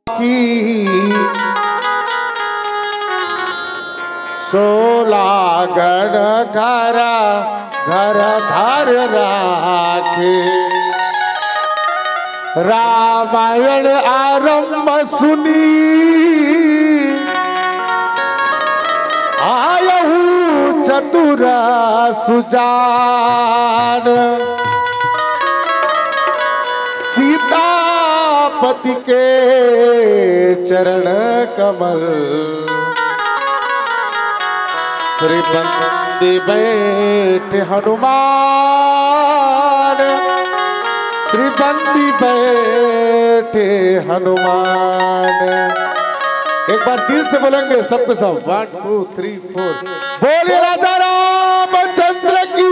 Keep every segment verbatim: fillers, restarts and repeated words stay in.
की सोला गण घर, घर धर राखे। रामायण आरंभ सुनी, आयहु चतुर सुजान। सीतापति के चरण कमल, श्री बंदी बैठे हनुमान, श्री बंदी बैठे हनुमान। एक बार दिल से बोलेंगे सबके सब, वन टू थ्री फोर। बोलिए राजा रामचंद्र की।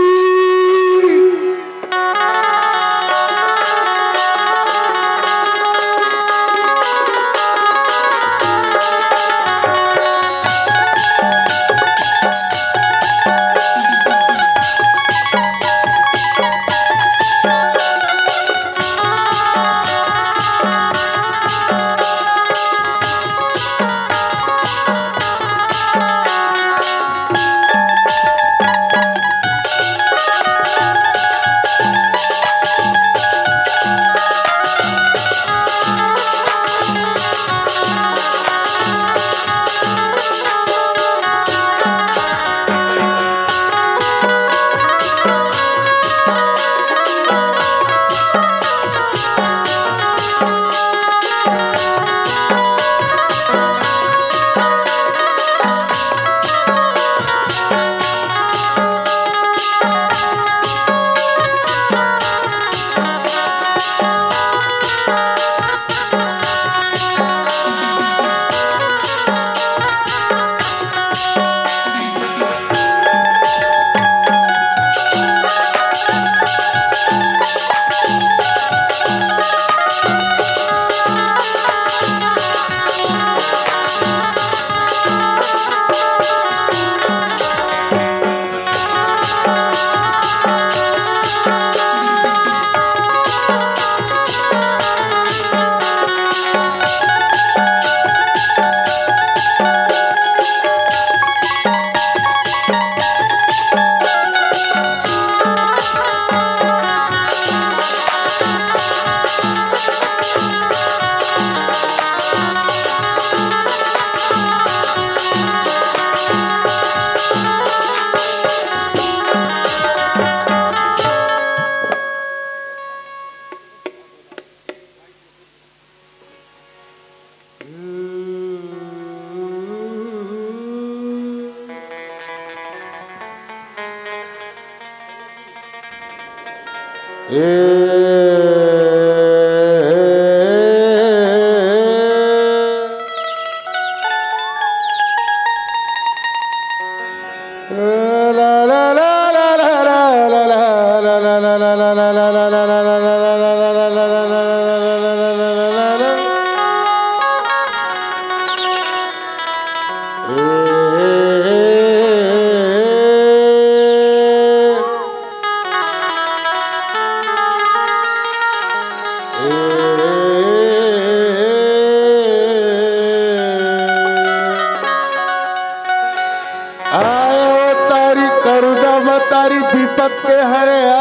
आयो तारी करुणा म तारी विपत के हरे आ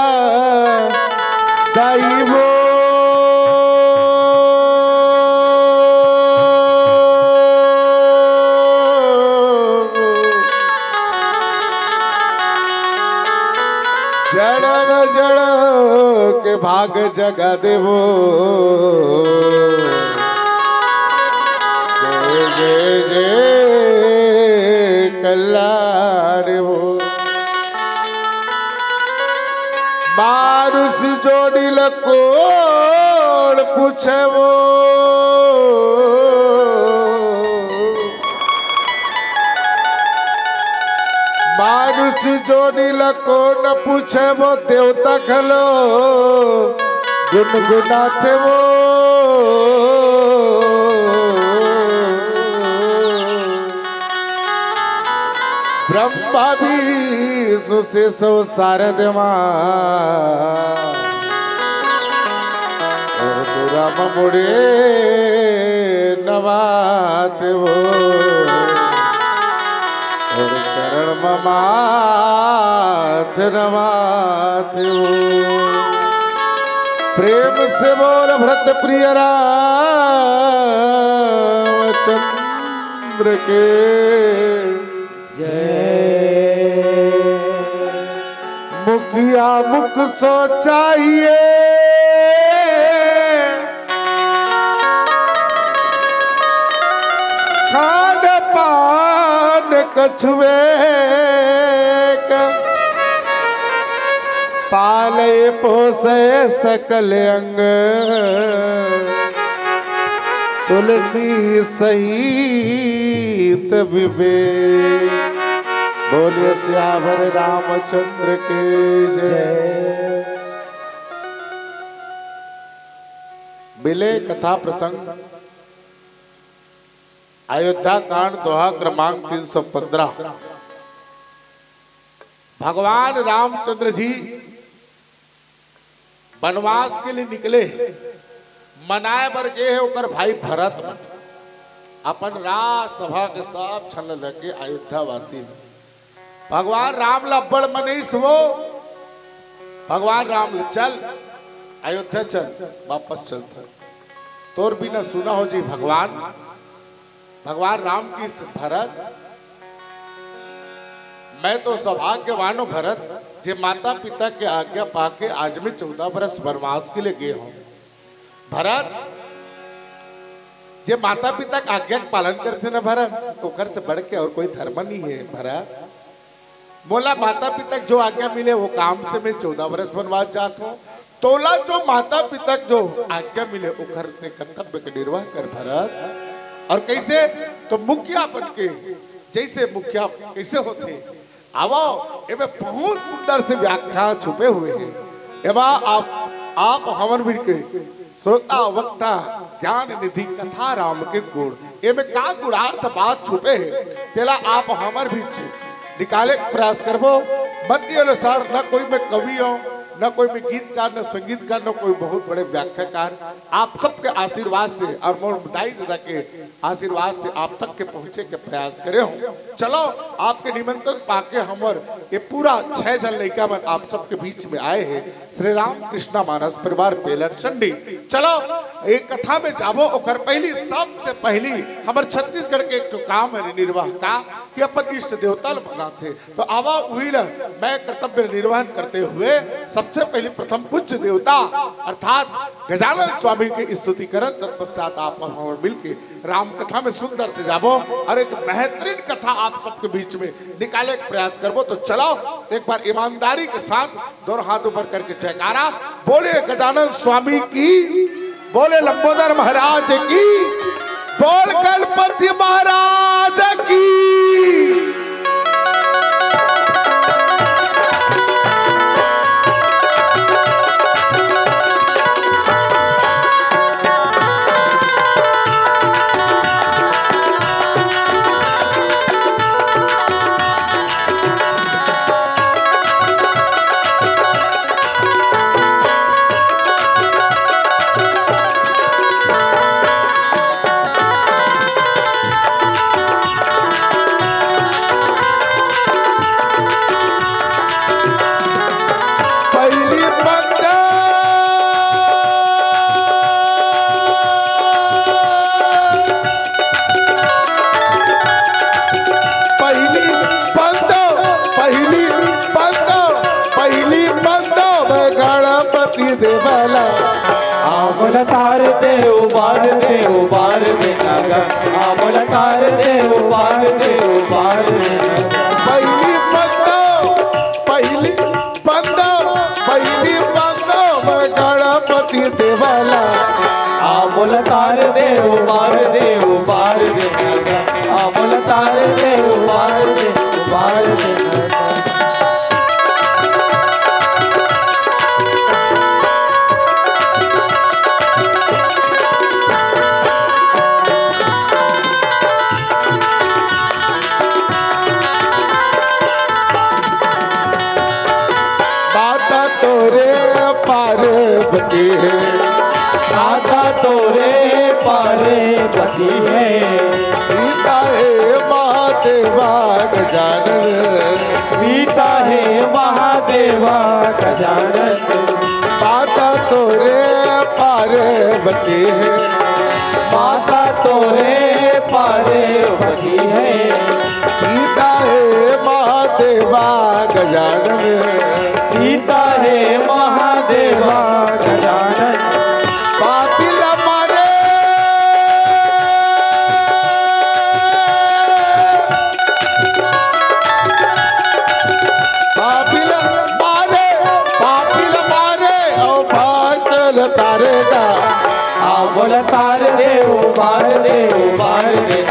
दाई वो। जड़व जड़व के भाग जगा देवो। जय जय जय कल्याण हो। मानुष जोड़ी ल कोण पूछे वो। मानुष जोड़ी ल कोण पूछे वो, देवता घलो गुनगुनाथे वो। ब्रह्मा विष्णु शेष अउ शारद मा राम मुड़े नवात हो, और चरण म माथ नवात हो। प्रेम से बोल भरत प्रिय रामचंद्र के। जय। मुखिया मुख सो चाहिए, खान पान कछुए का, पाले पोसे सकल अंग, तुलसी सहित विवेक। बोलिए सियावर रामचंद्र के जय। जय। मिले कथा प्रसंग अयोध्या कांड, दोहा क्रमांक तीन सौ पन्द्रह। भगवान रामचंद्र जी बनवास के लिए निकले, मनाए बर गे हे ओकर भाई भरत मन। अपन राज सभा के सब झन ल लेके अयोध्या वासी हे। भगवान राम ल अब्बड़ मनीस वो, भगवान राम ल चल, अयोध्या चल, वापस चलत। तोर बिना सुना हो जी भगवान। भगवान राम किहिस भरत, मैं तो सौभाग्यवान हो भरत, जे माता पिता के आज्ञा पाके आज मैं चौदह बरस वनवास के लिए गे हों। भरत, जे माता पिता के आज्ञा के पालन करथे ना भरत, ओकर से बढ़ के और कोई धर्म नहीं है भरत। मोला माता पिता के जो आज्ञा मिले, वो काम से मैं चौदह बरस वनवास जात हों। तोला जो माता पिता के जो आज्ञा मिले, ओकर ते कर्तव्य के निर्वाह कर भरत। और कैसे? तो मुखिया बन के, जैसे मुखिया कैसे होथे, आवो, एमे बहुत सुंदर से व्याख्या छुपे हुए हे। एमा आप, आप हमर बीच के श्रोता, वक्ता, ज्ञान निधि, कथा राम के गुण, एमे का गुणार्थ बात छुपे हे, तेला आप हमर बीच निकाले के प्रयास करबो। मत दियो लो सर, न कोई मैं कवि हों, न कोई मैं गीतकार, न संगीतकार, न कोई बहुत बड़े व्याख्याकार। आप सबके आशीर्वाद से और मोर दाई ददा के आशीर्वाद से आप तक के पहुँचे के प्रयास करे हों। चलो, आपके निमंत्रण पाके हमर ये पूरा छह झन लइका मन आप सबके बीच में आए हे। श्री राम कृष्णा मानस परिवार पेलर चंडी। चलो, एक कथा में जाबो, ओकर पहली, सबसे पहली हमर छत्तीसगढ़ के एक ठो काम हे निर्वाह का कि अपन इष्ट देवता ल मनाथे। तो आवा उही ल मैं कर्तव्य निर्वहन करते हुए सबसे पहली प्रथम पूज्य देवता अर्थात गजानन स्वामी के स्तुति करन। तत्पश्चात आप हमर मिलके राम कथा में सुंदर से जाबो और एक बेहतरीन कथा आप सबके बीच में निकाले के प्रयास करबो। तो चलो, एक बार ईमानदारी के साथ दोनों हाथ ऊपर करके जयकारा। बोले गजानन स्वामी की, बोले लंबोदर महाराज की, बोल गणपति महाराज की। पहली पत्ता, पहली बंदो, पहली बंदो, पहली बंदो में गणपति देवला। आमल तार दे उबार दे उबार दे नगा, आमल तार दे उबार दे उबार दे नगा। पहली बंदो, पहली बंदो, पहली बंदो में गणपति देवला। आमल तार दे उबार दे उबार दे नगा, आमल तार दे उबार दे उबार दे नगा। माता तोरे पार्वती हे, माता पति है। पिता हे महादेवा गजानन। पिता हे महादेवा गजानन। माता तोरे पार्वती है। माता तोरे पार्वती है। पिता हे महादेवा गजानन। पिता हे महादेवा गजानन। पापी ला मारे। पापी ला मारे, पापी ला मारे, ओ भक्त ला तारे गा। आ बोल तार दे, उबार दे, उबार दे।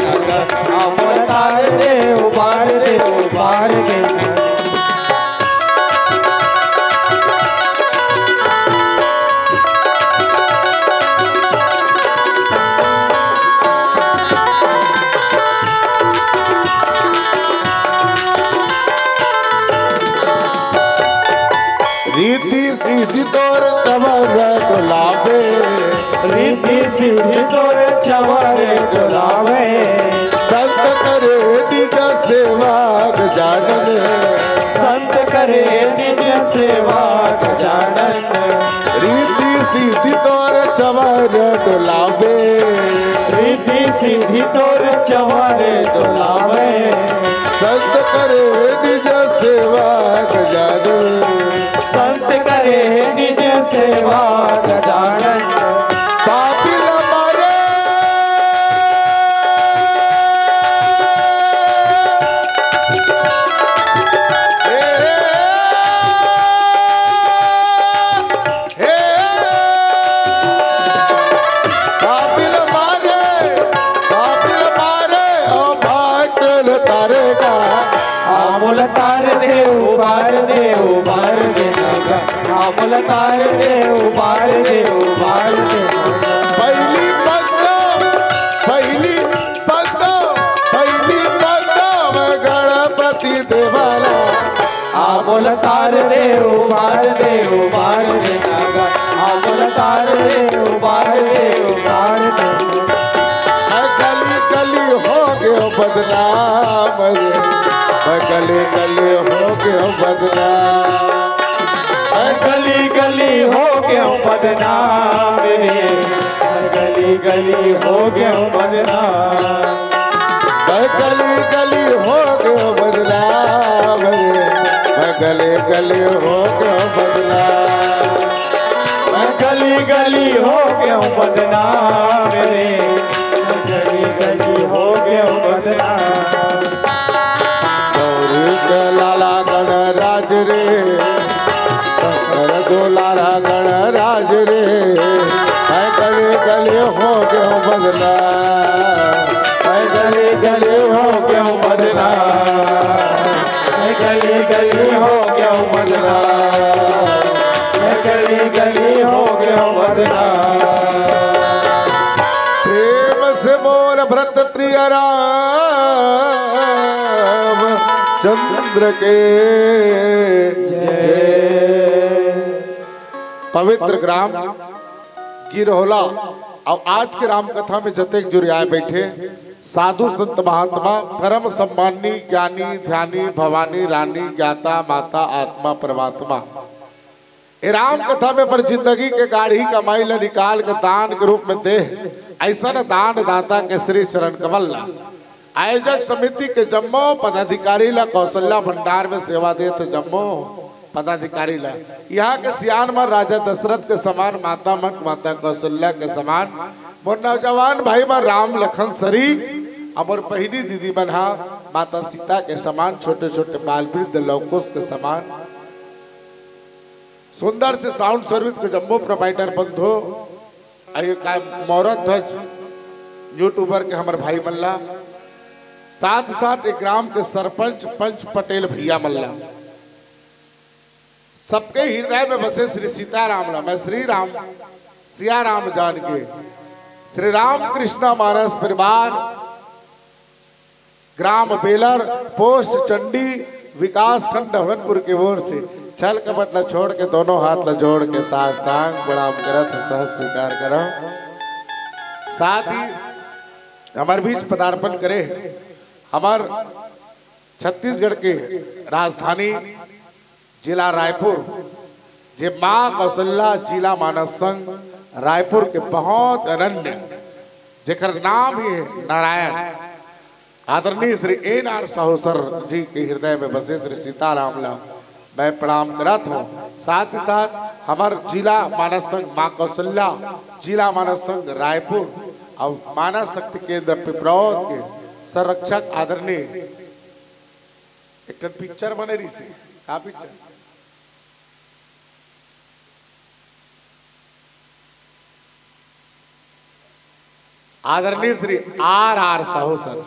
आ बोल तार दे, उबार दे, उबार दे। रिद्धि सिद्धि तोर चवर डोलावे। रिद्धि सिद्धि तोर चवर डोलावे। संत करे निज सेवा गजानन। संत करे निज सेवा गजानन। रिद्धि सिद्धि तोर चवर डोलावे। रिद्धि सिद्धि तोर चवर डोलावे। संत करे निज सेवा गजानन। संत करे निज सेवा गजानन। पापी ला मारे। हे, हे, हे। पापी ला मारे, पापी ला मारे, ओ भक्त ला तारे गा। आ बोल तार दे, उबार दे, उबार दे ना गा। आ बोल तार दे, उबार दे, उबार दे ना गा। पहिली पग, पहिली पग, पहिली पग गणपति देवा ला। आ बोल तार रे, उबार दे, उबार दे ना गा। आ बोल तार रे, उबार दे, उबार दे। मैं गली गली हो गयो बदनाम रे। मैं गली गली हो गयो बदनाम। मैं गली गली हो गयो बदनाम रे। मैं गली गली हो गयो बदनाम। मैं गली गली हो गयो बदनाम रे। मैं गली गली हो गयो बदनाम। मैं गली गली हो गयो बदनाम रे। मैं गली गली हो गयो बदनाम। गौरी के लाला गणराज रे, शंकर दुलारा गणराज रे। मैं गली गली हो गयो बदनाम। मैं गली गली हो गयो बदनाम। मैं गली गली हो गयो बदनाम। मैं गली गली हो गयो बदनाम। प्रेम से बोल व्रत प्रिय राम चंद्र के जय। पवित्र ग्राम गिरहोला। अउ आज के राम कथा में जतेक जुरियाए बैठे साधु संत महात्मा, परम सम्मानी, ज्ञानी, ध्यानी, भवानी, रानी, ज्ञाता, माता, आत्मा, परमात्मा, ए राम कथा में अपन जिंदगी के गाढ़ी कमाई ला निकाल के दान के रूप में दे, ऐसन दान दाता के श्री चरण कमल ला, आयोजक समिति के जम्मो पदाधिकारी ला, कौशल्या भंडार में सेवा देत जम्मो पदाधिकारी ला, यहाँ के सियान मन राजा दशरथ के समान, माता मन माता कौशल्या के समान, मोर नौजवान भाई मन राम लखन शरीफ, अउ मोर बहिनी दीदी मन हा माता सीता के समान, छोटे छोटे बाल वृद्ध लवकुश के समान, सुंदर से साउंड सर्विस के जम्मो प्रोवाइडर बंधु, अउ ये का मौरत ध्वज यूट्यूबर के हमर भाई मन ला, साथ साथ एक ग्राम के सरपंच पंच पटेल भैया मन ला, सबके हृदय में बसे श्री सीताराम ला, मैं श्री राम सिया राम जान के श्री राम कृष्णा मानस परिवार ग्राम बेलर, पोस्ट चंडी, विकास खंड हवनपुर के ओर से छल कपट ला छोड़ के दोनों हाथ ला जोड़ के साष्टांग प्रणाम करत सह स्वीकार करव। साथ ही हमर बीच पदार्पण करे हे हमर छत्तीसगढ़ के राजधानी जिला रायपुर, जे माँ कौशल्या जिला मानस संघ रायपुर के बहुत अनन्य, जेकर नाम ही है नारायण, आदरणीय Shri N R Sahu sir ji के हृदय में बसे श्री सीताराम ला मैं प्रणाम करत हूँ। साथ ही साथ हमर जिला मानस संघ माँ कौशल्या, जिला मानस संघ रायपुर और मानस शक्ति केंद्र पिपरौद के संरक्षक आदरणीय, एक ठन पिक्चर बने रहिसे, का पिक्चर? आदरणीय श्री आर आर साहू सर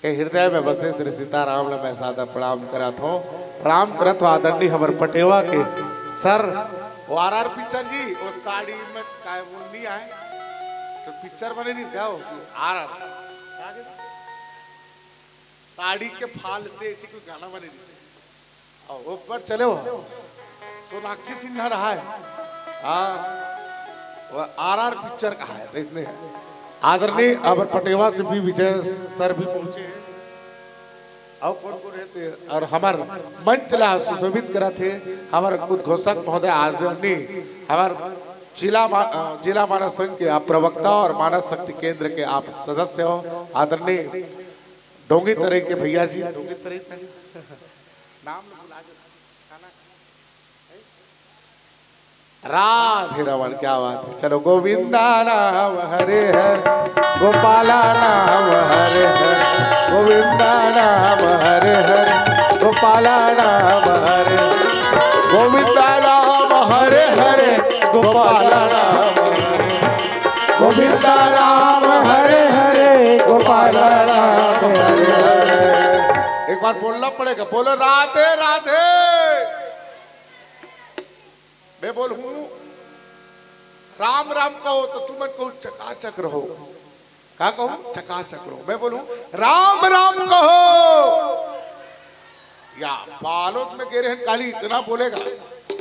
के हृदय में बसे श्री सीताराम ला मैं सादर प्रणाम करत हूँ। प्रणाम करत हूँ आदरणीय हमर पटेवा के सर, वो आर आर पिक्चर जी, वो साड़ी में काय वो नहीं आए, तो पिक्चर बने नहीं गया वो आर आर, साड़ी के फाल से ऐसी कोई गाना बने नहीं। अउ ऊपर चले हो, सोनाक्षी सिन्हा रहा है। हाँ, वो आर आर पिक्चर का है, तो इसने आदरणीय अमर पटेवा से भी विजय सर भी पहुंचे हैं। और कौन कौन रहते हैं? और हमार मंच ला सुशोभित करत हे हमर उद्घोषक महोदय आदरणीय हमर जिला मा-, अ, जिला मानस संघ के आप प्रवक्ता और मानस शक्ति केंद्र के आप सदस्य हो आदरणीय डोंगी तरे के भैया जी, डोंगी तरे के नाम भुला गया। राधे रमन, क्या बात है। चलो, गोविंदा नाम हरे हर, गोपाला नाम हरे हर, गोविंदा नाम हरे हर, गोपाला नाम हरे, गोविंदा नाम हरे हरे, गोपाला नाम हरे, गोविंदा नाम हरे हरे, गोपाला नाम हरे हरे। एक बार बोलना पड़ेगा, बोलो राधे राधे। मैं बोलूं राम राम कहो तो तुमन कहू चकाचक रहो। का कहू? चकाचक रहो। मैं बोलूं राम राम कहो। या बालोद में गे रहेन काली इतना बोलेगा,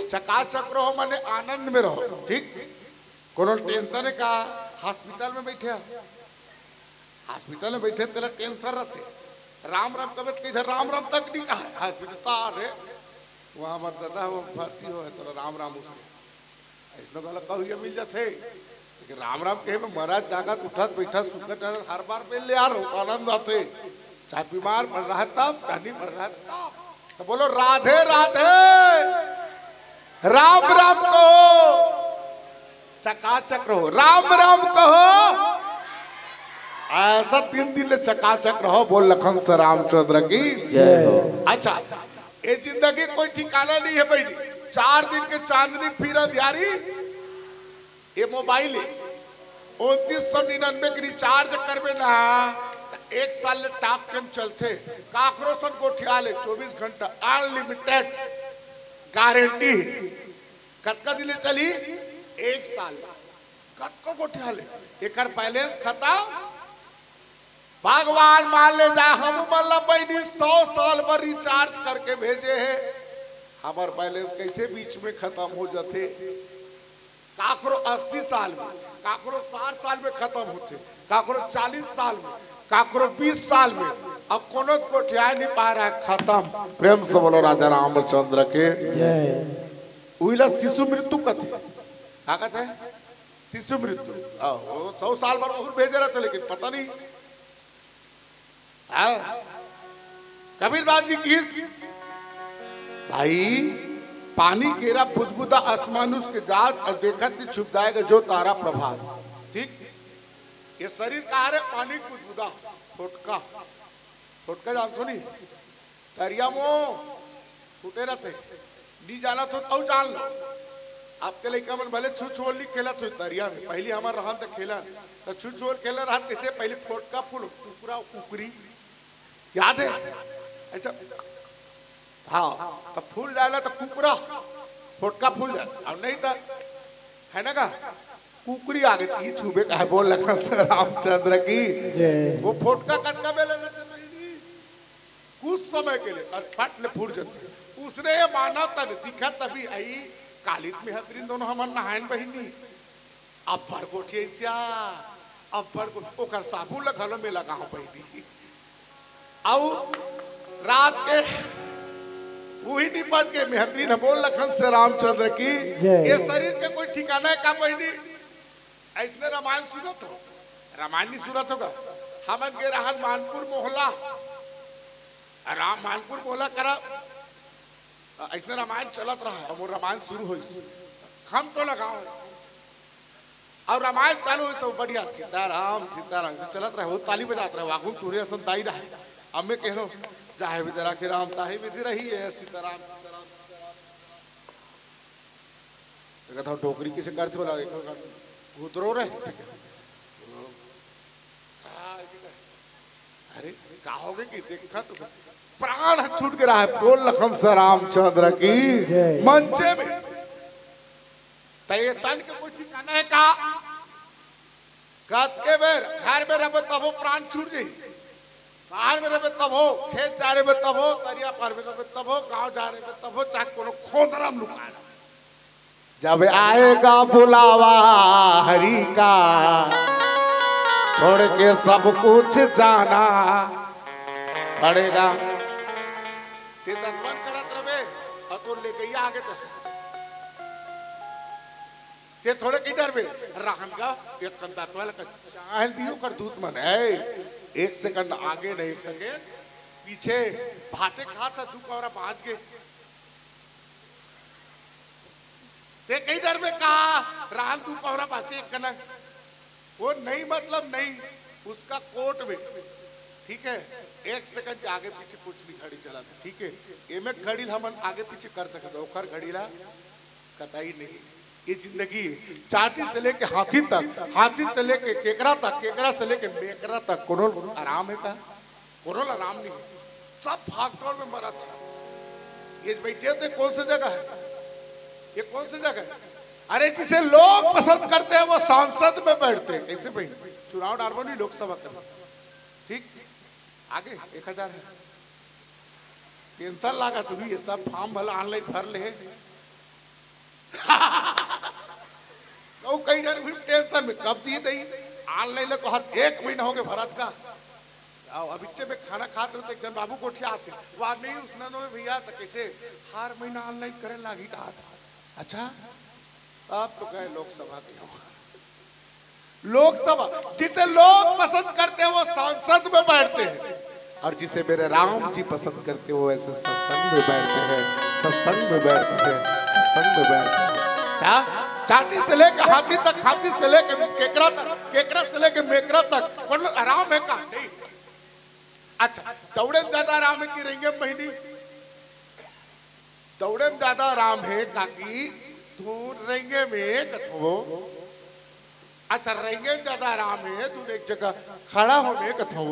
चकाचक रहो माने आनंद में रहो। ठीक, कोनो टेंशन है का? हॉस्पिटल में बैठे हो, हॉस्पिटल में बैठे तेला टेंशन रहते। राम राम कबे तो कइसे राम राम तक नहीं कहा हॉस्पिटल ता रे। वहाँ मत दादा, वो भर्ती हो है, तोला राम राम उसने। ऐसनो घलो कहुया मिल जाथे। लेकिन राम राम कहे में मरत जागत उठत बैठत सुखत हर बार मिल ले यार, आनंद आथे। चाहे बीमार पड़ रहा है तब, चाहे नहीं पड़ रहा है तब। तो बोलो राधे राधे, राम राम कहो, चकाचक रहो, राम राम कहो। ऐसा तीन दिन ले चकाचक रहो। बोल लखन से रामचंद्र की। जय हो। अच्छा, ये जिंदगी कोई ठिकाना नहीं है भाई। चार दिन के चांदनी फिर अंधियारी, ये मोबाइल है, उनतीस सौ निन्यानवे के रिचार्ज करबे ना, त एक साल ले टॉक टाइम चलथे। काकरो सन गोठिया ले, चौबीस घंटा अनलिमिटेड गारंटी है। कतका दिन ले चली? एक साल। कतको गोठिया ले, एकर बैलेंस खत्म। भगवान मान ले जा, हम मन ला बहिनी सौ साल बर रिचार्ज करके भेजे हे, हमर बैलेंस कैसे बीच में खत्म हो जाथे? काकरो अस्सी साल में, काकरो साठ साल में खत्म होथे, काकरो चालीस साल में, काकरो बीस साल में, अब कोनो गोठियाए नहीं पा रहा है, खत्म। प्रेम से बोलो राजा रामचंद्र के। जय। उइला शिशु मृत्यु कथे। का कथे? शिशु मृत्यु। आहो, सौ साल बर बहुत भेजे रहते, लेकिन पता नहीं। हाँ? कबीरदास जी की, भाई, पानी केरा बुदबुदा आसमान उसके जात, और देखत नहीं छुप जाएगा जो तारा प्रभात। ठीक? ये शरीर का हरे? पानी बुदबुदा, फोटका। फोटका जानथो नहीं? तरिया मो फूटे रहते, नी जानत हो तऊ जान लो। आपके लइका मन भले छुछोल नहीं खेलत हो तरिया में, पहली हमर रहन त खेलन, त छुछोल खेले रहत कैसे? पहली फोटका फूल, कुकरा, कुकरी, याद है? अच्छा, हाँ, त फूल जाए ना त कुकरा, फोटका फूल जाए, अब नहीं त, है ना का? कुकरी आगे ती छुबे का है, बोल लखन से रामचंद्र की। जय। वो फोटका कतका बेले में तो नहीं, कुछ समय के लिए, और फट ले फूट जाते। उसने ये माना तन दिखा तभी आई, कालित में हतरीन दोनों हमर नहायन बहिनी। अब पर गोठिया सिया, अब पर ओकर साबुन ल घलो में लगाओ बहिनी। अउ रात के उही निपट के मेहंद्री न बोल लखन से रामचंद्र की। जय। ये शरीर के कोई ठिकाना है का बहिनी? ऐसने रामायण सुनत हो, रामायण नहीं सुनत होगा। हमन के रहन मानपुर मोहला, राम मानपुर मोहला करा, ऐसने रामायण चलत रहा, हम रामायण शुरू होइस, हम तो लगाओ। अउ रामायण चालू होइस, सब बढ़िया सीताराम सीताराम से चलत रहे, वो ताली बजात रहे, वागुन टूरे असन दाई रहे। अब मैं कहो, जाहे विधि राखे राम ताहे विधि रही है, सीताराम सीताराम सीताराम। देखत हो डोकरी किसे करथे बोला, एक उतरो रहे किसे के। अरे का होगे कि देखा तो प्राण छूट के रहा है। बोल लखन से रामचंद्र की। जय। मंचे में त ये तन के कोई ठिकाना है का? कतके बेर घर में रहबे तभो प्राण छूट जाई, बाहर में रहबे तभो, खेत जा रहे तभो, तरिया पार में रहबे तभो, गांव जा रहे तभो, चाहे कोनो खोदरा में लुका रहे। जब आएगा बुलावा हरि का, छोड़ के सब कुछ जाना पड़ेगा। ते दतवन करत रहे अउ तोर लेके ही आगे तो ते थोड़े की डरबे, रहन का एक कन दतवा लगा चाहल दियो कर दूत मन है। एक सेकंड आगे न एक सेकंड पीछे, भाते खात ह दू कौरा बाज गे। ते कई डरबे का, रहन दू कौरा बाचे एक कना। वो नहीं मतलब नहीं, उसका कोर्ट में, ठीक है, एक सेकंड के आगे पीछे कुछ नहीं घड़ी चला था, ठीक है। एमे घड़ी ल हमन आगे पीछे कर सकत, ओखर घड़ी ला कतई नहीं। ये जिंदगी है, चाटी से लेके हाथी तक, हाथी से लेके केकरा तक, केकरा से लेके मेकरा तक, कोनो आराम है का? कोनो आराम नहीं है। सब भागदौड़ में मरत है। ये बैठे थे कौन सी जगह है? ये कौन सी जगह है? अरे जिसे लोग पसंद करते हैं वो सांसद में बैठते हैं। कैसे भाई? चुनाव डालबो नहीं लोकसभा का, ठीक? आगे एक हजार है। टेंशन लागत हुई, ये सब फॉर्म भला ऑनलाइन भर ले। तो कई जन भी टेंशन में कब दी दई, ऑनलाइन ले तो हर एक महीना हो गए भरत का। आओ, अब इच्चे में खाना खात रहे तो एक जन बाबू गोठिया आते, "वाह, नहीं उसने नो भैया, तो कैसे हर महीना ऑनलाइन करे लागी?" कहा था। अच्छा, अब तो गए लोकसभा के हो। लोकसभा, जिसे लोग पसंद करते हैं वो सांसद में बैठते हैं, और जिसे मेरे राम जी पसंद करते हैं वो ऐसे सत्संग में बैठते हैं, सत्संग में बैठते हैं, सत्संग में बैठते हैं। क्या? चाटी से लेकर हाथी तक, हाथी से लेकर केकरा तक, केकरा से लेकर मेकरा तक, कौन आराम है का? नहीं। अच्छा, दौड़े में ज्यादा आराम है कि रेंगे में बहिनी? दौड़े में ज्यादा आराम है काकी, तू रेंगे में कथो। अच्छा, रेंगे में ज्यादा आराम है, तू एक जगह खड़ा होने कथो।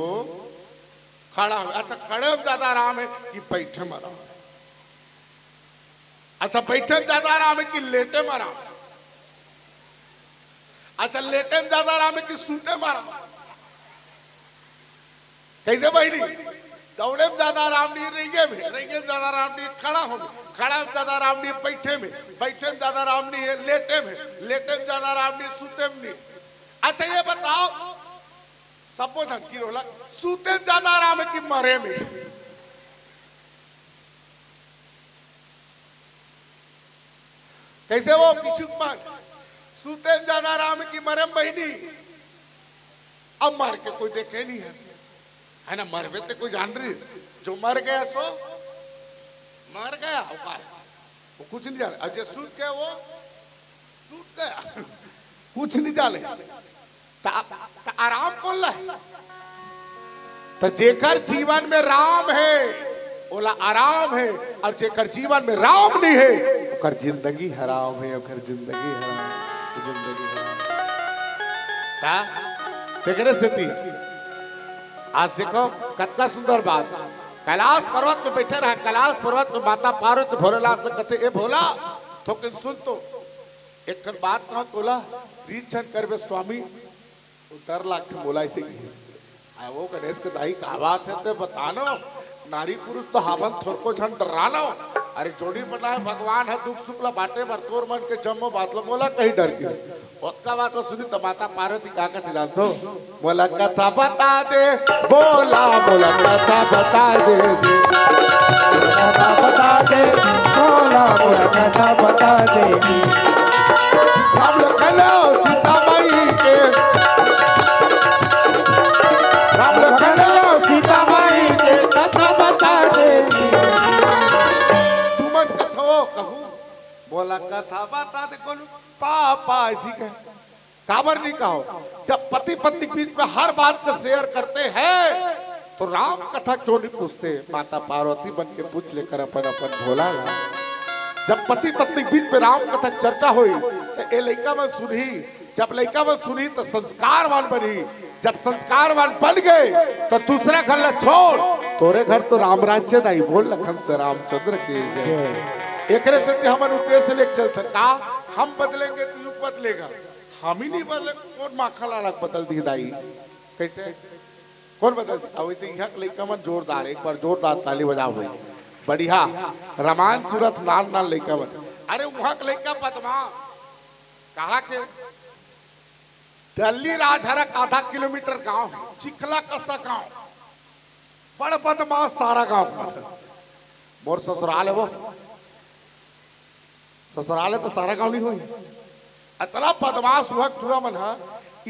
खड़ा हो, अच्छा, खड़े में ज्यादा आराम है कि बैठे में आराम है? अच्छा, बैठे में ज्यादा आराम है कि लेटे में आराम है? अच्छा, लेटे में ज्यादा आराम है कि सूते में आराम है? कैसे बहिनी? दौड़े में ज्यादा आराम नहीं, रेंगे में, रेंगे में ज्यादा आराम नहीं, खड़ा हो, खड़ा में ज्यादा आराम नहीं, बैठे में, बैठे में ज्यादा आराम नहीं है, लेटे में, लेटे में ज्यादा आराम नहीं, सूते में नहीं। अच्छा, ये बताओ, सबो झन की रोला, सूते में ज्यादा आराम है कि मरे में? कैसे वो पिछुक मन, सूते में ज्यादा आराम है कि मरे में बहिनी? अब मर के कोई देखे नहीं है, है ना? मरबे ते कोई जान रही, जो मर गया सो मर गया, वो का है? वो कुछ नहीं जाने। और जो सूत गया वो सूत गया, कुछ नहीं जाने। त, त आराम कौन ला है? त जेकर जीवन में राम है, ओला आराम है, और जेकर जीवन में राम नहीं है, ओकर जिंदगी हराम है, ओकर जिंदगी हराम, जिंदगी हराम। त तेकरे सेती आज देखो, कतका सुंदर बात। कैलाश पर्वत में बैठे रहा, कैलाश पर्वत में माता पार्वती भोलेनाथ से कहते, "ए भोला, थोकिन सुन तो, एक ठन बात कहो तोला, रीत झन करबे स्वामी।" वो डर लागथे मोला ऐसे कहिस। आ वो गणेश के दाई का बात है ते बतानो, नारी पुरुष तो हावन थोरको झन डरानो। अरे जोड़ी बनाए भगवान ह दुख सुख ला बांटे बर, तोर मन के जम्मो बात ला मोला कही डर के। ओतका बात ला सुनी त माता पार्वती का कथे जानथो? मोला कथा बता दे, बोला मोला कथा बता दे, कथा बता दे, बोला मोला कथा बता दे। हम लोग कलो सीता माई के, हम लोग कलो सीता माई के कथा बता दे। तुमन कथो कहू, मोला कथा बता दे, कोन पापा ऐसी कहे। काबर नहीं कहो? जब पति पत्नी के बीच में हर बात को शेयर करते हैं, तो राम कथा क्यों नहीं पूछते? माता पार्वती बन के पूछ लेकर अपन अपन भोला ला। जब पति पत्नी के बीच में राम कथा चर्चा हुई, तो ए लइका मन सुनही। जब लइका मन सुनही, तो संस्कारवान बनही। जब संस्कारवान बन गए, तो दूसरा घर ला छोड़, तोरे घर तो राम राज्य दाई। बोल लखन से रामचंद्र के जय। जय। एकरे से हमन उद्देश्य लेके चलथन का, हम बदलेंगे तो युग बदलेगा। हम ही नहीं बदले, कोन माखन लाल बदल दी दाई? कैसे? कोन बदल दी? अब वैसे यहाँ के लइका मन जोरदार, एक बार जोरदार ताली बजाओ भाई। बढ़िया, रामायण सुनत नान नान लइका मन। अरे वहाँ के लइका बदमाश, कहा के दल्ली राजहरा का आधा किलोमीटर गांव है, चिखला कसा गांव, बड़ बदमाश सारा गांव। मोर ससुराल है वो, ससुराल है तो सारा गांव नहीं होई। इतना बदमाश हुआ टूरा मन हा।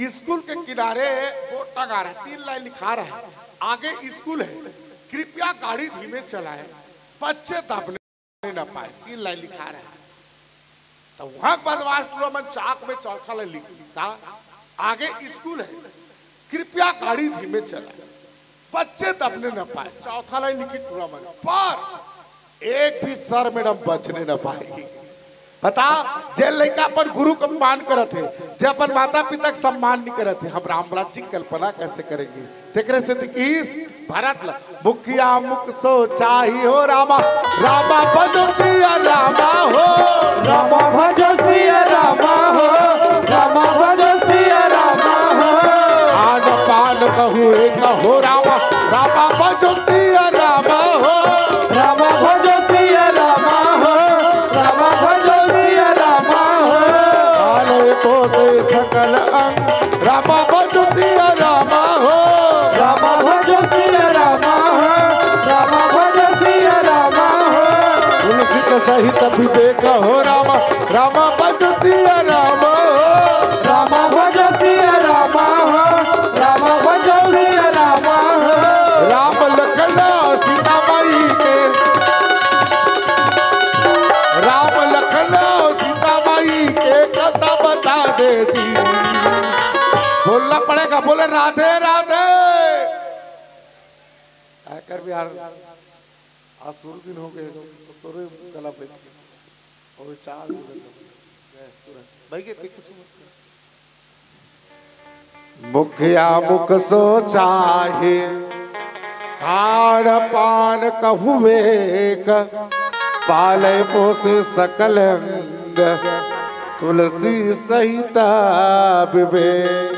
स्कूल के किनारे बोर्ड टंगा रहा, तीन लाइन लिखा रहा है, आगे स्कूल है, कृपया गाड़ी धीमे चलाएं, बच्चे दबने न पाए, तीन लाइन लिखा रहा है। तो वहां बदमाश टूरा मन चाक में चौथा लाइन लिख दिस का, आगे स्कूल है, कृपया गाड़ी धीमे चलाएं, बच्चे दबने न पाए, चौथा लाइन लिखी टूरा मन, पर एक भी सर मैडम बचने न पाएगी। बता, जे लइका अपन गुरु के अपमान करत हे, जे अपन माता पिता के सम्मान नहीं करत हे, हम राम राज्य की कल्पना कैसे करेंगे? तेकरे से तो किस भरत ल-, मुखिया मुख सोचाही हो रामा, रामा भजो सिया रामा हो। रामा भजो सिया रामा हो, रामा भजो सिया रामा हो। आन पान कहू एक हो रामा, रामा भजो सिया रामा हो। रामा भजो सिया रामा हो, रामा भजो सिया रामा हो। आलय को से सकल अंग, रामा भजो सिया रामा हो। रामा भजो सिया रामा हो, रामा भजो सिया रामा हो। तुलसी के सहित विवेक हो रामा, रामा भजो सिया रामा हो। रामा भजो सिया रामा हो, रामा भजो सिया रामा हो। राम लखन सीता माई के, राम लखन सीता माई के कथा बता दे जी। बोलना पड़ेगा, बोले राधे राधे। आकर भी यार, आज शुरू दिन हो गए तो तोरे गला पे और चार हो गए। भाई के कुछ मत कर। मुखिया मुख सोचाही, खान पान कहु एक, पालय पोषे सकल अंग, तुलसी सहित विवेक।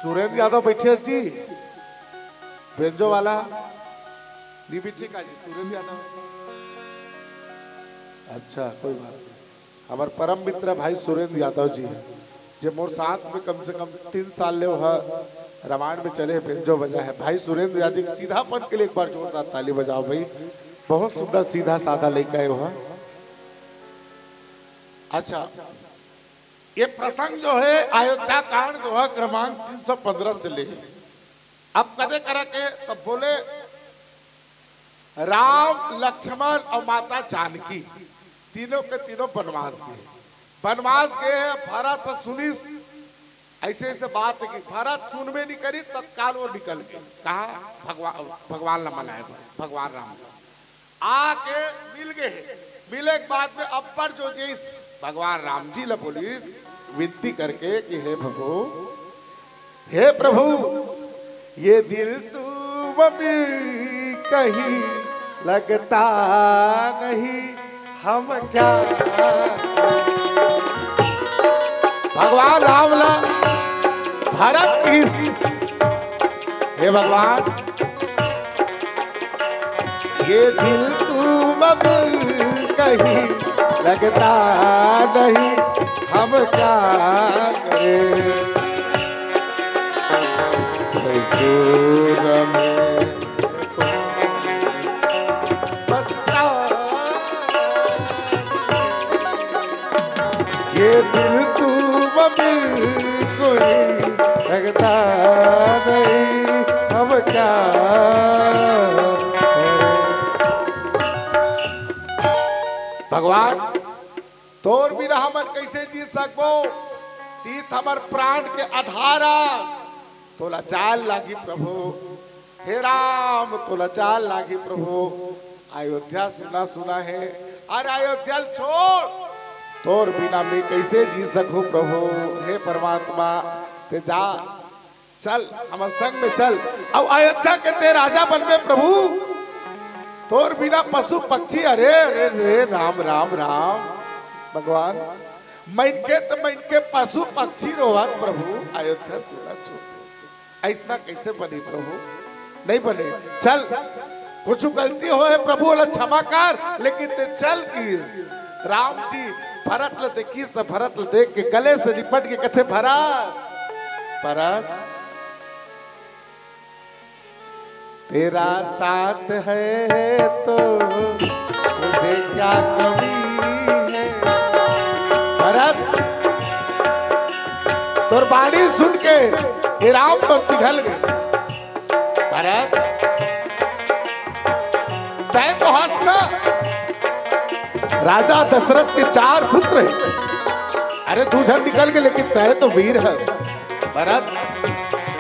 सुरेंद्र यादव बैठे जी, बेंजो वाला। नहीं बैठे का जी सुरेंद्र यादव? अच्छा, कोई बात नहीं। हमारे परम मित्र भाई सुरेंद्र यादव जी हैं, जे मोर साथ में कम से कम तीन साल ले वह रामायण में चले हैं, बेंजो बजा है। भाई सुरेंद्र यादव के सीधापन के लिए एक बार जोरदार ताली बजाओ भाई। बहुत सुंदर सीधा साधा लइका है वह। अच्छा, ये प्रसंग जो है अयोध्या कांड जो है क्रमांक तीन सौ पन्द्रह से ले। अब कदे करा के तब बोले राम, लक्ष्मण और माता जानकी तीनों के तीनों वनवास गए। वनवास गए हैं, भरत सुनिस ऐसे ऐसे बात है कि भरत सुनबे नहीं करी, तत्काल वो निकल गए। कहा? भगवान, भगवान ला मनाए बर, भगवान राम ला। आके मिल गए हैं। मिले के बाद में अब्बड़ जो जिस भगवान राम जी ला बोलिस विनती करके कि हे प्रभु, हे प्रभु, ये दिल तुम भी कहीं लगता नहीं, हम क्या भगवान राम ला भरत की, हे भगवान, ये दिल तू मगर कहीं लगता नहीं, हम क्या करें। मजदूर में बसता ये दिल तू मगर कोई लगता नहीं, हम क्या करें। भगवान, तोर बिना हमन कैसे जी सकबो? तीत हमर प्राण के आधार आस। तोला जाल लागी प्रभु। हे राम, तोला जाल लागी प्रभु। अयोध्या सुना सुना है, अरे अयोध्या ल छोड़, तोर बिना मैं कैसे जी सकूं प्रभु। हे परमात्मा, ते जा, चल, हमर संग में चल। अब अयोध्या के ते राजा बनबे प्रभु, तोर बिना पशु पक्षी, अरे, अरे, रे, राम, राम, राम, भगवान, मनखे त मनखे, पशु पक्षी रोवत प्रभु, अयोध्या सुना छोड़। अइसना कैसे बनी प्रभु? नहीं बने। चल, कुछ गलती होय हे प्रभु, ओला क्षमा कर, लेकिन ते चल किस? राम जी भरत ल देखिस, भरत ल देख के गले से लिपट के कथे, "भरत, भरत, तेरा साथ है तो मुझे क्या कमी है?" भरत, तोर बाणी सुन के ये राम तो पिघल गए। भरत, तय तो हस ना, राजा दशरथ के चार पुत्र है। अरे, दू झन निकल गए, लेकिन तय तो वीर हस। भरत,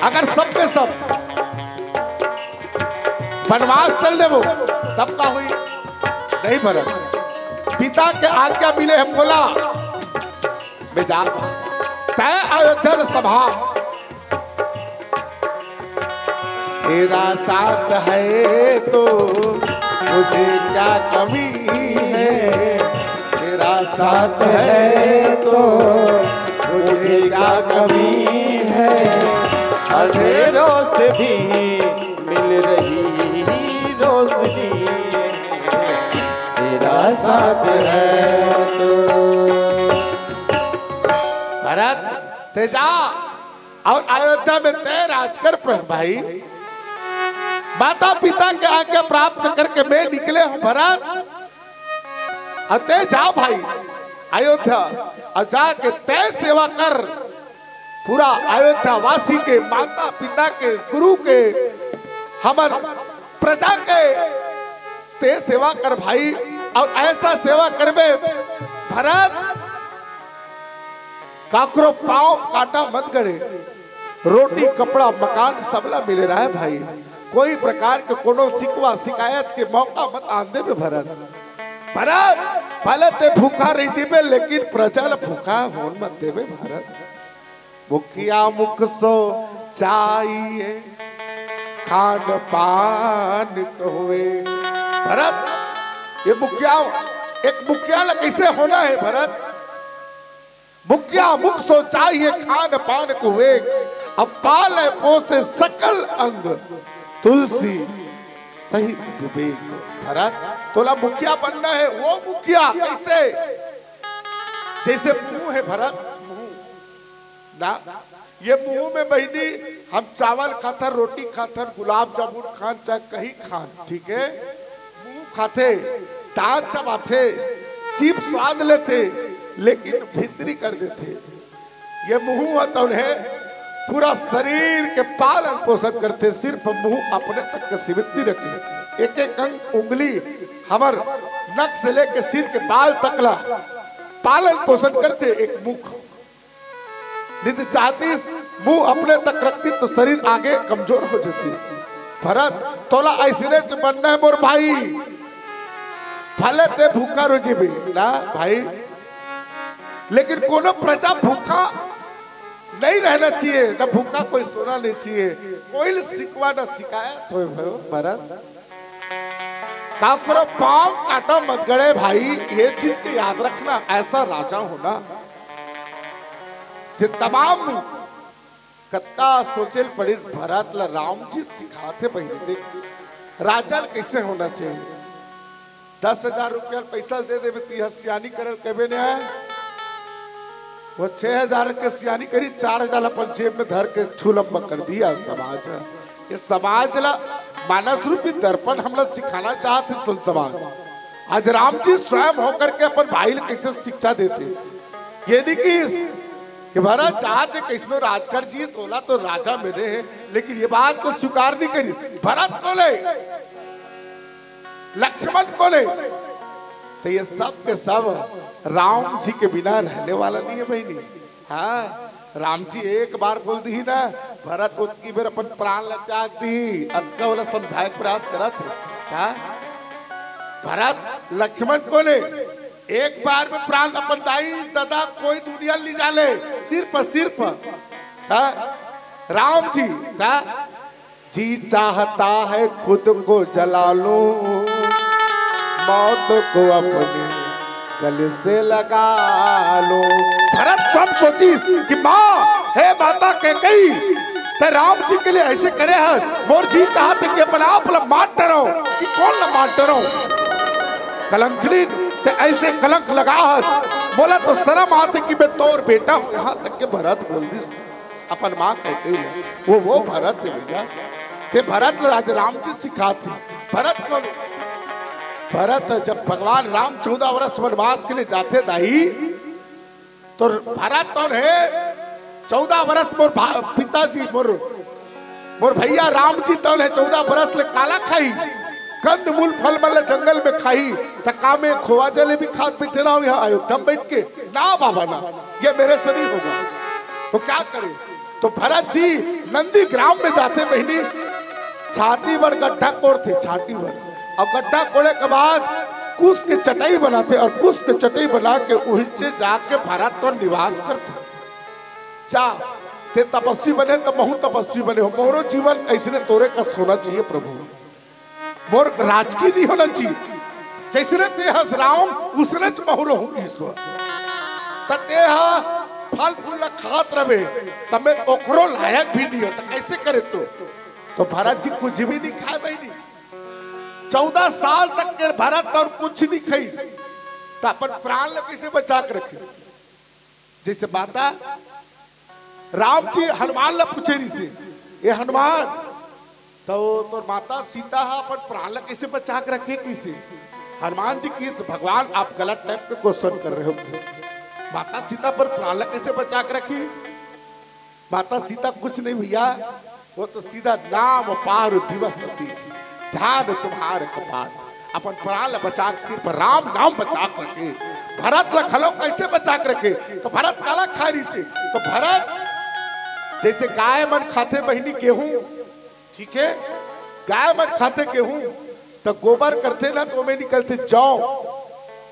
अगर सब के सब बनवास चल देबो, तब का हुई? नहीं भरत, पिता के आज्ञा मिले है, बोला, मैं जा, तय अयोध्या ल संभाल। तेरा साथ है तो मुझे क्या कमी है, तेरा साथ है तो मुझे क्या कमी है। अंधेरों से भी मिल रही रोशनी, तेरा साथ है तो। भरत, ते जा और अयोध्या में तय राज कर प्रभु भाई। माता पिता के आज्ञा प्राप्त करके मैं निकले हूँ भरत, और ते जा भाई अयोध्या, और जाके तय सेवा कर, पूरा अयोध्या वासी के, माता पिता के, गुरु के, हमर प्रजा के ते सेवा कर भाई। और ऐसा सेवा करबे भरत, काकरो पाँव कांटा मत गड़े। रोटी, कपड़ा, मकान सबला मिले रहे भाई। कोई प्रकार के कोनो शिकवा शिकायत के मौका मत आन देबे भरत। भरत, भले ते भूखा रही जीबे, लेकिन प्रजा ल भूखा होन मत देबे भरत। मुखिया मुख सो चाहिए खान पान कहुए। भरत, ये मुखिया, एक मुखिया ल कैसे होना है भरत? मुखिया मुख सो चाहिए खान पान कहुए, अब पाले पोसे सकल अंग तुलसी सहित विवेक। भरत, तोला मुखिया बनना है, वो मुखिया कैसे? जैसे मुंह है भरत, मुंह ना, ये मुंह में बहिनी हम चावल खाथन, रोटी खाथन, गुलाब जामुन खान, चाहे कहीं खान, ठीक है, मुंह खाथे, दांत चबाथे, जीभ स्वाद लेथे, लेकिन भितरी कर देथे। ये मुंह ह तौन हे पूरा शरीर के पालन पोषण करथे, सिर्फ मुंह अपने तक के सीमित नहीं रखे। एक एक अंग, उंगली, हमर नक से लेके सिर के बाल तक ला पालन पोषण करथे एक मुख। नहीं तो चाहतीस मुंह अपने तक रखती तो शरीर आगे कमजोर हो जातीस। भरत, तोला ऐसने च बनना है मोर भाई, भले ते भूखा रह जीबे ना भाई, लेकिन कोनो प्रजा भूखा नहीं रहना चाहिए, ना भूखा कोई सोना नहीं चाहिए, कोई ल शिकवा ना शिकायत होए भयो भरत। काकरो पाँव काटा मत गड़े भाई, ये चीज के याद रखना, ऐसा राजा होना। ये तमाम कतका सोचे ल पड़िस भरत ला राम जी सिखाथे बहिनी, देख। राजा ल कइसे होना चाहिए? दस हजार रुपया पैसा दे देबे, तिहा सियानी करल कबे ने आय। वो छह हजार के सियानी करी, चार हजार अपन जेब में धर के छुलम्बा कर दिया समाज ह। ये समाज ला मानस रूपी दर्पण हमला सिखाना चाहत हे संत समाज। आज राम जी स्वयं होकर के अपन भाई ल कइसे शिक्षा देथे। ये नहीं कि, कि भरत चाहत हे कइसनो राज कर जी, तोला तो राजा मिले हे, लेकिन ये बात को स्वीकार नहीं करी। भरत को ले, लक्ष्मण को ले, तो ये सब के सब राम जी के बिना रहने वाला नहीं है बहिनी। हाँ, राम जी एक बार बोल दी ना, भरत ओतकी बेर अपन प्राण ला त्याग दी, अतका वाला समझाए के प्रयास करत हे। हाँ? भरत लक्ष्मण को ले, एक बार में प्राण अपन दाई ददा कोई दुनिया ले जा ले, सिर्फ, सिर्फ। हाँ? राम जी, हाँ? जी चाहता है खुद को जला लूं, मौत को अपने गले से लगा लूं। भरत स्वयं सोचिस कि माँ, हे माता कैकई, ते राम जी के लिए ऐसे करे है, मोर जी चाहत हे कि अपन आप ला मार डरव, कि कोन ला मार डरव? कलंकिनी, ते ऐसे कलंक लगा है, मोला तो शर्म आत हे कि मैं तोर बेटा हूँ। यहाँ तक के भरत बोल दिस अपन माँ कैकई ल। वो, वो भरत हे भैया, ते भरत ल राजा राम जी सिखात हे। भरत को, भरत जब भगवान राम चौदह वर्ष वनवास के लिए जाथे दाई, तो भरत तोन हे चौदह वर्ष मोर भा-, पिताजी मोर, मोर भैया राम जी तोन हे चौदह वर्ष ले काला खाही, कंद मूल फल मन ल जंगल में खाही, त का मैं खोवा जलेबी खात बैठे रहूं यहाँ अयोध्या में बैठ के? ना बाबा ना, ये मेरे से नहीं होगा। तो क्या करे? तो भरत जी नंदी ग्राम में जाथे बहिनी, छाती बर गड्ढा कोड़थे, छाती बर। अब गड्ढा कोड़े के बाद कुश के चटई बनाथे और कुश के चटई बना के उहिंचे जाके भरत तो निवास करथे। जा, ते तपस्वी बने त महूं तपस्वी बने हों, मोरो जीवन अइसने तोरे कस होना चाहिए प्रभु। मोर राजकी नहीं होना चाहिए। जइसने ते हस राम, उसने च महूं रहूं ईश्वर। त ते ह फल फूल ला खात रहे, त मैं ओकरो लायक भी नहीं हों, त कैसे करे तो? तो भरत जी कुछ भी नहीं खाए बहिनी, चौदह साल तक के भरत तोन कुछ नहीं खाइस, त अपन प्राण ला कैसे बचा के रखिस? जइसे माता राम जी हनुमान ला पूछे रिहिसे, "ए हनुमान, तो तोर माता सीता ह अपन प्राण ला कइसे बचा के रखे?" कइसे हनुमान जी किहिस, "भगवान, आप गलत type के question कर रहे हो। माता सीता अपन प्राण ला कइसे बचा के रखी?" माता सीता कुछ नहीं भैया, वो तो सीधा नाम पारु दिवस सती, ध्यान तुम्हार कपार। अपन प्राण ल बचा के, सिर्फ राम नाम बचा के रखे। भरत ल घलो कइसे बचा के रखे? तो भरत काला खाए रिहिसे? तो भरत जइसे गाय मन खाथे बहिनी गेहूं, ठीक हे, गाय मन खाथे गेहूं, त गोबर करथे ना, त ओमे निकलथे जौ।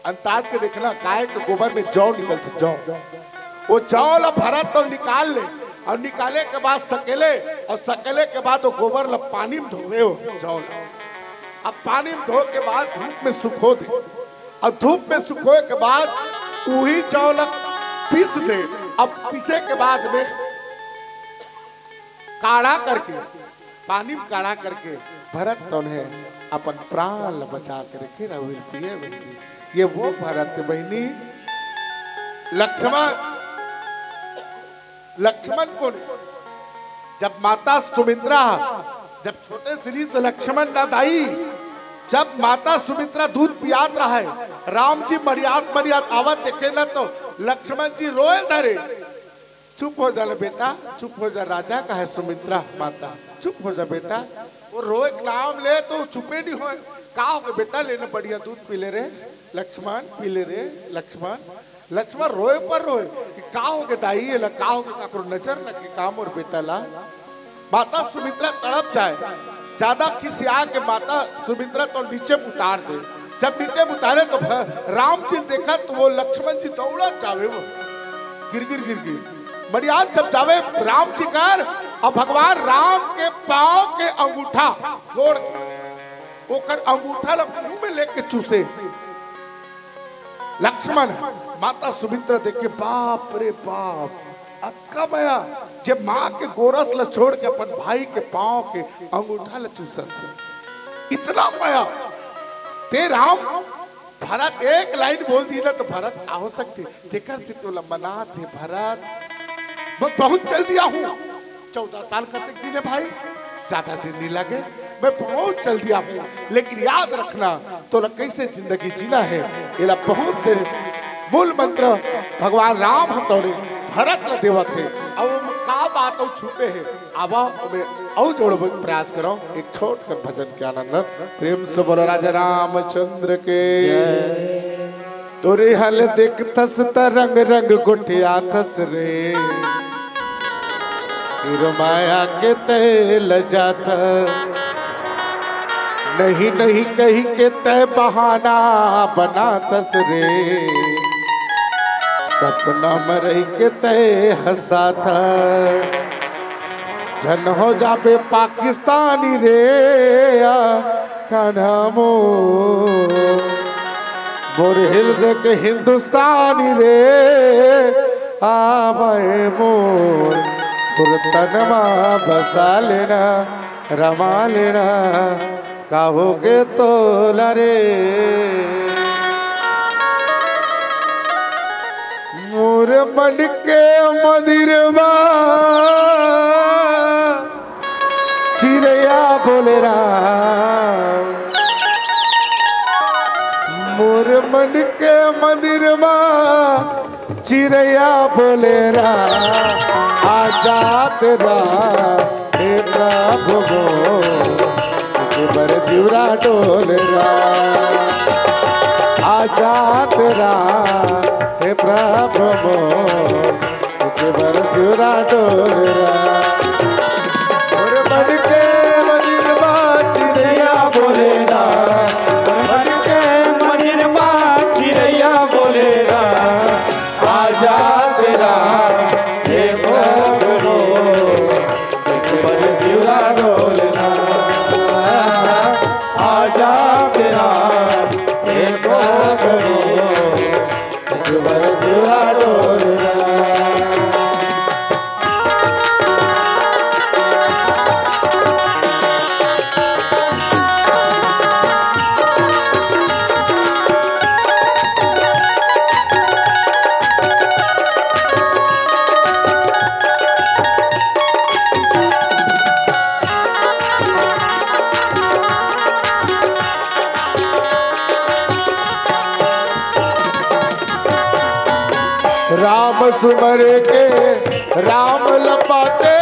अंदाज के देखना, गाय के गोबर में जौ निकलथे, जौ। वो जौ ला भरत तो निकाल ले, अउ निकाले के बाद सकेले, अउ सकेले के बाद वो गोबर ला पानी में धोवे हो जौ ला। अब पानी में धो के बाद धूप में सुखो दे, अउ धूप में सुखोए के बाद उही जौ ला पीस दे। अब पीसे के बाद में काढ़ा करके, पानी में काढ़ा करके भरत तोन हे अपन प्राण ल बचा के रखे रघुवीर प्रिय बहिनी। ये वो भरत बहिनी, लक्ष्मण, लक्ष्मण कोन? जब माता सुमित्रा, जब छोटे श्री से लक्ष्मण ना दाई, जब माता सुमित्रा दूध पियात रहे, राम जी मरियात मरियात आवत देखे ना तो लक्ष्मण जी रोए धरे। चुप हो जा ले बेटा, चुप हो जा, राजा का है सुमित्रा माता, चुप हो जा बेटा। वो रोए के नाम ले तो चुपे नहीं होए। का हो गे बेटा, ले ना बढ़िया दूध पी ले रे लक्ष्मण, पी ले रे लक्ष्मण। लक्ष्मण रोए पर रोए कि का हो गे दाई, ये ला का हो गे, काकरो नजर लग गे का मोर बेटा ला? माता सुमित्रा तड़प जाए, ज्यादा खिसिया के माता सुमित्रा तो नीचे उतार दे। जब नीचे उतारे तो भ-, राम जी देखा तो वो लक्ष्मण जी दौड़त जावे, वो गिर गिर गिर गिर मरियात जब जावे राम जी कर, अब भगवान राम के पांव के अंगूठा, गोड़, ओकर अंगूठा ला मुंह में लेके चूसे। लक्ष्मण, माता सुमित्रा देखे, बाप रे बाप, अतका मया, जे माँ के गोरस ला छोड़ के अपन भाई के पांव के अंगूठा ला चूसत हे। इतना मया। ते राम, भरत एक लाइन बोल दी ना तो भरत का हो सकते। तेकर से तोला मनात हे भरत। मैं बहुत जल्दी आहूँ। चौदह साल कतेक दिन हे भाई, ज्यादा दिन नहीं लगे। मैं बहुत जल्दी आहूँ, लेकिन याद रखना, तोला कैसे जिंदगी जीना हे, एला बहुत मूल मंत्र भगवान राम ह तोरे भरत ल देवत हे। अब का बात अउ छुपे हे, आवा, ओमे अउ जोड़बो के प्रयास करव, एक छोट कर भजन के आनंद। प्रेम से बोलो राजा रामचंद्र के। तोरे हल देखथस त रंग रंग गोठियाथस रे, फिर माया के तय लजात, नहीं नहीं कही के तय बहाना बनाथस रे, सपना में रही के तय हंसात। झन हो जाबे पाकिस्तानी रे, आ कान्हा मोर, मोर हृदय के हिंदुस्तानी रे, आवे मोर, मोर तन मा बसा लेना, रमा लेना, का होगे तोला रे। मोर मन के मंदिर मा चिरैया बोले राम, मोर मन के मंदिर मा चिरैया बोले राम, आजाद राम, हे प्रभु मोर, एक बार जिउरा डोले राम, आजाद राम, हे प्रभु मोर, एक बार जिउरा डोले राम। मोर मन के मंदिर मा चिरैया बोले राम, मोर मन के मंदिर मा चिरैया बोले राम, आजाद राम, हे प्रभु मोर, एक बार जिउरा डोले राम, आजाद राम, हे प्रभु मोर, राम सुमर के राम लपाते,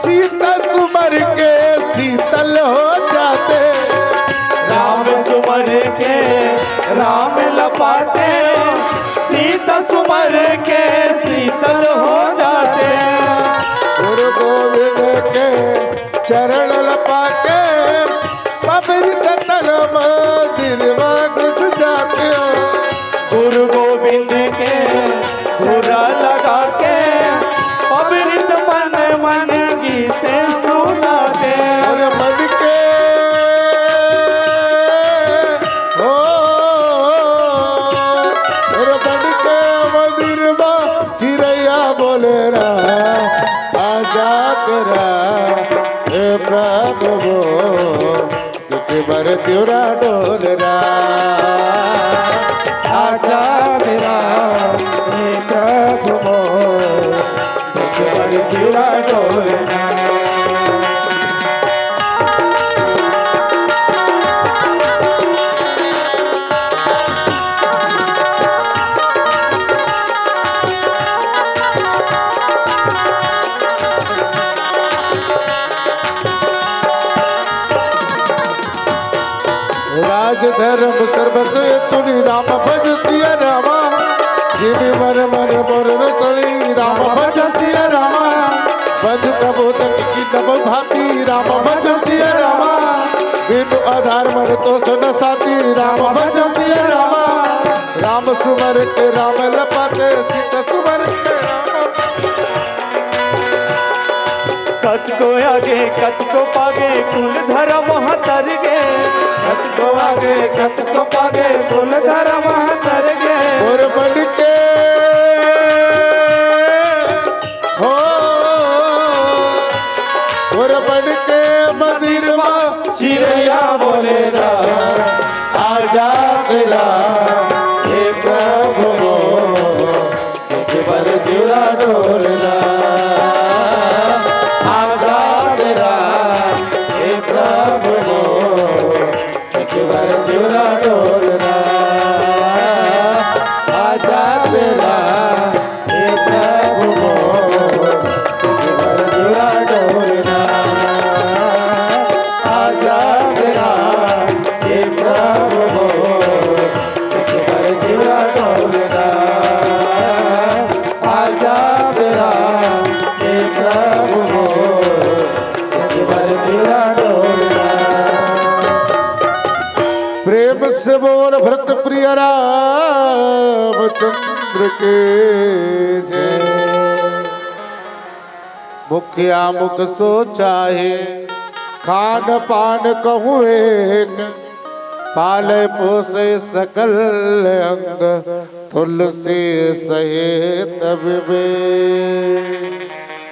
सीता सुमर के शीतल हो जाते। राम सुमर के राम लपाते, सीता सुमर के शीतल हो जाते। गुरु गोविंद के चरण लपा के, पवित्र तन मंदिर मा घुस जाते हो। गुरु गोविंद के झूला लगा के, पवित्र मन मन गीत सुनाते। अरे मन के, ओ, अरे मन के मंदिर मा चिरैया बोले राम, आजाद राम, हे प्रभु मोर, एक बार जिउरा डोले राम, आजाद राम, हे प्रभु मोर, एक बार जिउरा डोले राम। राज धर्म सर्वस्व तुरी राम भज सिया रामा। जीवी मर मर मोर रतड़ी राम भज सिया रामा। बंद तबो तक की नव भाती राम भज सिया रामा। बिनु आधार मर तो सन साथी राम भज सिया रामा। राम सुमर के राम लपाते, सीता सुमर के राम। कतको आगे कतको पागे कुल धर्म ह तर गे। कतको आगे कतको पागे कुल धर्म ह तर गे। मोर बन के हो, मोर बन के मंदिर मा चिरैया प्रेम से बोल भरत प्रिय रामचंद्र के जय। मुखिया मुख सो चाहे, खान पान कहूँ एक, पाले पोसे सकल अंग, तुलसी सहित विवेक।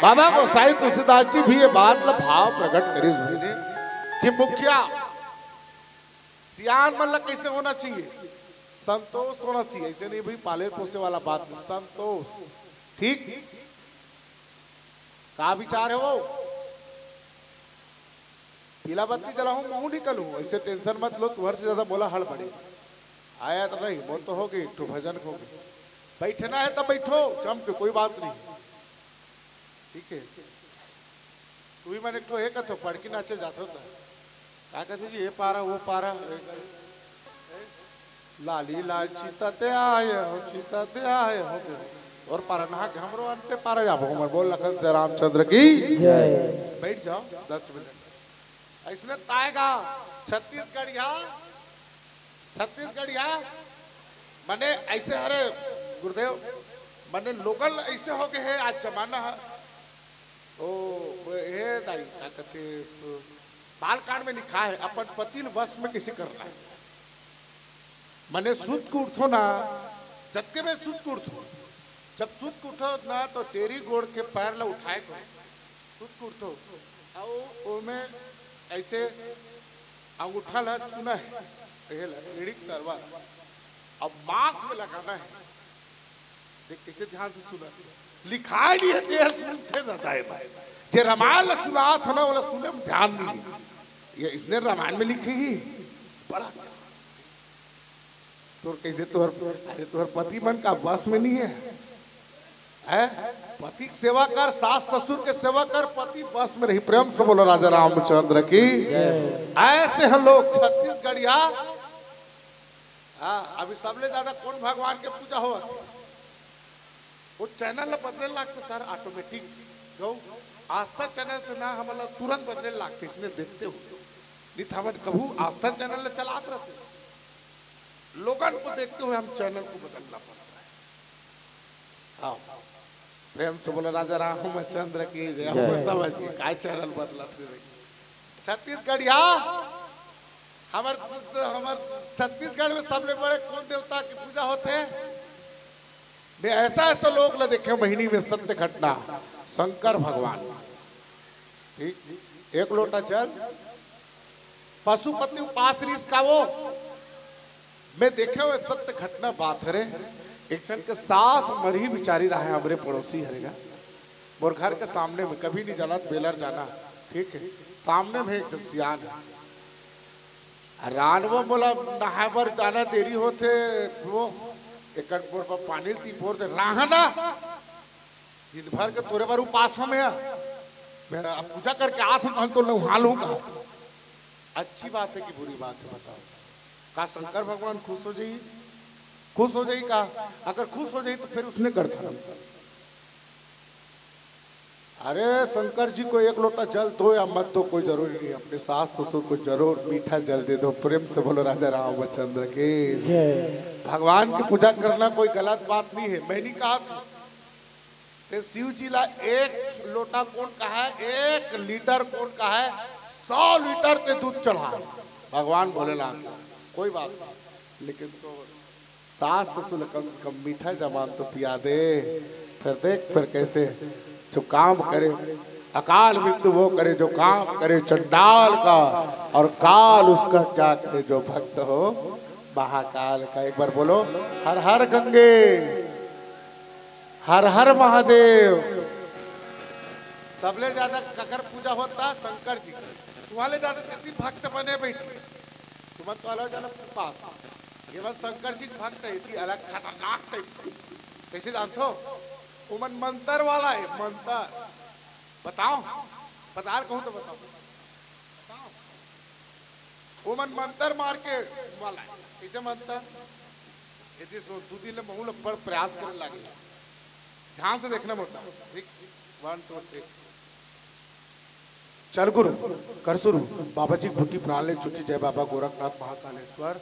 बाबा गोसाई तुलसीदास जी भी ये बात ला भाव प्रकट करिस भइने कि मुखिया सियान मन ला कैसे होना चाहिए, संतोष होना चाहिए। ऐसे नहीं भाई, पाले पोसे वाला बात नहीं, संतोष। ठीक, का विचार है वो? पीला बत्ती जलाहूं, महूं निकलूं, ऐसे टेंशन मत लो, तुम्हारे से ज्यादा मोला हड़बड़ी। आया तो नहीं, मोर तो हो गई, एक ठो भजन हो गई। बैठना है तो बैठो जम के, कोई बात नहीं। ठीक है, तू भी मन एक ठो एक तो पढ़ के नाचे जात होता। का कहते जी, ये पारा, वो पारा, लाली लाल सीता ते आए हो, सीता ते आए हो। और पारा नहा के हमरो अंते पारा जाबो, हमर बोल लखन से रामचंद्र की जय। बैठ जाओ दस मिनट। इसने ताएगा छत्तीसगढ़िया, छत्तीसगढ़िया मने ऐसे हरे गुरुदेव, मने लोगन ऐसे हो गए हैं आज जमाना है। ओ, हे दाई, का कहते, बालकांड में लिखा है, अपन पति ल वश में किसी करना है। मने सुत के उठो ना, जतके में सुत के उठो, जब सुत के उठो ना, तो टेरी गोड़ के पैर ला उठाए को, सुत के उठो, अउ ओमे ऐसे अंगूठा ला छूना है, ये ला, एड़ी के तरवा, अब माथ में लगाना है। देख, कैसे ध्यान से सुना। लिखाय नहीं है, तेह सुनथे दादा, ये भाई। जे रामायण ला सुनात हो ना, ओला सुने में ध्यान नहीं है। ये इसने रामायण में लिखे ही। बड़ा तोर कैसे तोहर, अरे, तोहर पति मन का बस में नहीं है, है? पति के सेवा कर, सास ससुर के सेवा कर, पति बस में रही। प्रेम से बोलो राजा रामचंद्र की। ऐसे हम लोग छत्तीसगढ़िया। हाँ, अभी सबले ज्यादा कौन भगवान के पूजा होवत हे? वो चैनल ला बदले लागथे सर, ऑटोमेटिक। गौ आस्था चैनल से ना, हमन ला तुरंत बदले लागथे, इसने देखते हो। नहीं तो हमन कभू आस्था चैनल ला चलात रहते, लोगन को देखते हुए हम चैनल को बदलना पड़ता है। हाँ, प्रेम से बोलो राजा रामचंद्र की जय। हम जय। समझ गए, काय चैनल बदलत हे। छत्तीसगढ़िया, हमर, हमर छत्तीसगढ़ में सबले बड़े कौन देवता की पूजा होथे? मैं ऐसा ऐसा लोग ला देखे, मोहिनी में सत्य घटना, शंकर भगवान। ठीक, एक लोटा जल, पशुपति उपास रिहिस का वो। मैं देखे हुए सत्य घटना बात हरे, एक जन के सास मरही बिचारी रहा है, हमरे पड़ोसी हरे गा, मोर घर के सामने में, कभी नहीं जाना, बेलर जाना, ठीक है, सामने में एक जन सियान है। रानवा मोला नहाए बर जाना देरी होथे, वो एकन बोर बर पानी ती बोर दे, राहना, दिन भर के तोरे बर उपास हूँ मैं। मैं अब पूजा करके आत हूँ, तो नहा लूंगा। अच्छी बात है कि बुरी बात है, बताओ? का शंकर भगवान खुश हो जाई? खुश हो जाई का? अगर खुश हो जाई तो फिर उसने कर धर्म। अरे, शंकर जी को एक लोटा जल दो या मत दो, कोई जरूरी नहीं। अपने सास ससुर को जरूर मीठा जल दे दो। प्रेम से बोलो राजा रामचंद्र की। जय। भगवान की पूजा करना कोई गलत बात नहीं है, मैं नहीं कहा था। ते शिव जी ला एक लोटा कौन कहा है, एक लीटर कौन कहा है, सौ लीटर ते दूध चढ़ा भगवान भोलेनाथ ला, कोई बात नहीं। लेकिन तो सास ससुर ला कम से कम मीठा जमान तो पिया दे। फिर देख, फिर कैसे जो काम करे, अकाल मृत्यु वो करे जो काम करे चंडाल का, और काल उसका क्या करे जो भक्त हो महाकाल का। एक बार बोलो, हर हर गंगे, हर हर महादेव। सबले ज्यादा ककर पूजा होता? शंकर जी। तुम्हारे ज्यादा कितनी भक्त बने बैठे, तुमन तो अलग अलग उपास। ये बस शंकर जी के भक्त है, इतनी अलग खतरनाक टाइप। कैसे जानते हो? उमन मंत्र वाला है, मंत्र। बताओ, पताल कहूँ तो बताओ। बताओ। उमन मंत्र मार के वाला है। कैसे मंत्र? यदि सो दू दिन ले महू ल बड़ प्रयास करे लागे। ध्यान से देखना मोटा। ठीक, वन, टू, थ्री। चल गुरु, कर शुरू। बाबा जी के बूटी, प्राण ले छूटी, जय बाबा गोरखनाथ महाकालेश्वर।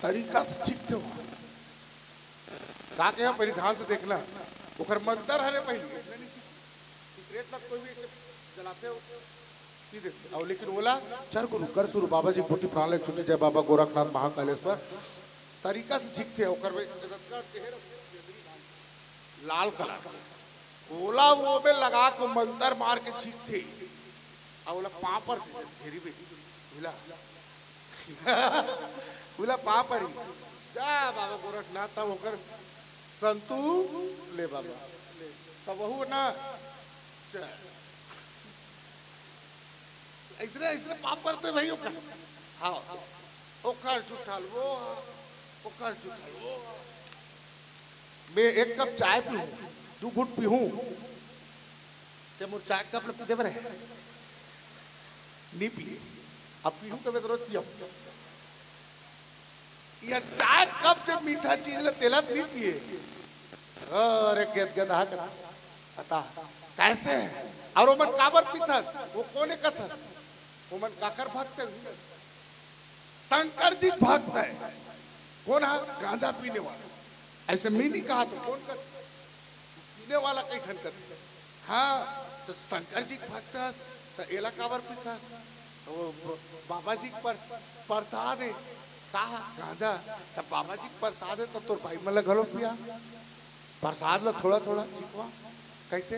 तरीका से सीखथे हो। का के हम पहले ध्यान से देखना, ओकर मंतर हरे पहले। सिगरेट ला कोई भी जलाथे हो, पी देथे। और लेकिन ओला चल गुरु, कर शुरू, बाबा जी के बूटी, प्राण ले छूटी, जय बाबा गोरखनाथ महाकालेश्वर। तरीका से सीखथे, ओकर में लाल कलर के। ओला वो में लगा के मंतर मार के छींकथे। आ ओला पाँव पर घेरी बे। ओला, ओला पाँव पर ही। जा बाबा गोरखनाथ, तब ओकर संतु ले बाबा। ले। तब वहू ना। चल। ऐसने, ऐसने पाँव परथे भाई ओकर। हाँ। ओकर जुठल वो, ओकर जुठल वो। मैं एक कप चाय पीहूँ, दू घूंट पीहूँ, ते मोर चाय कप ल पी देबे रहे? नी पिए। अब पीहूँ तबे तो रोज पियब। ये चाय कप जे मीठा चीज ल तेला नी पिए। अरे गेद गेदहा कर। बता, कैसे है? और ओमन काबर पीथस? वो कोने कथस? ओमन काकर भक्त है? शंकर जी भक्त है। कोन हा? गांजा पीने वाला। ऐसे मैं नहीं कहा तो कोन कर? पीने वाला कइसन करथे? हाँ, तो शंकर जी के भक्त हस, तो एला काबर पीथस? तो वो ब-, बाबा जी के पर-, प्रसाद है। का? गांजा। तो बाबा जी के प्रसाद है, तो तोर भाई मन ला घलो पिया। प्रसाद ला थोड़ा थोड़ा चिखवा। कैसे?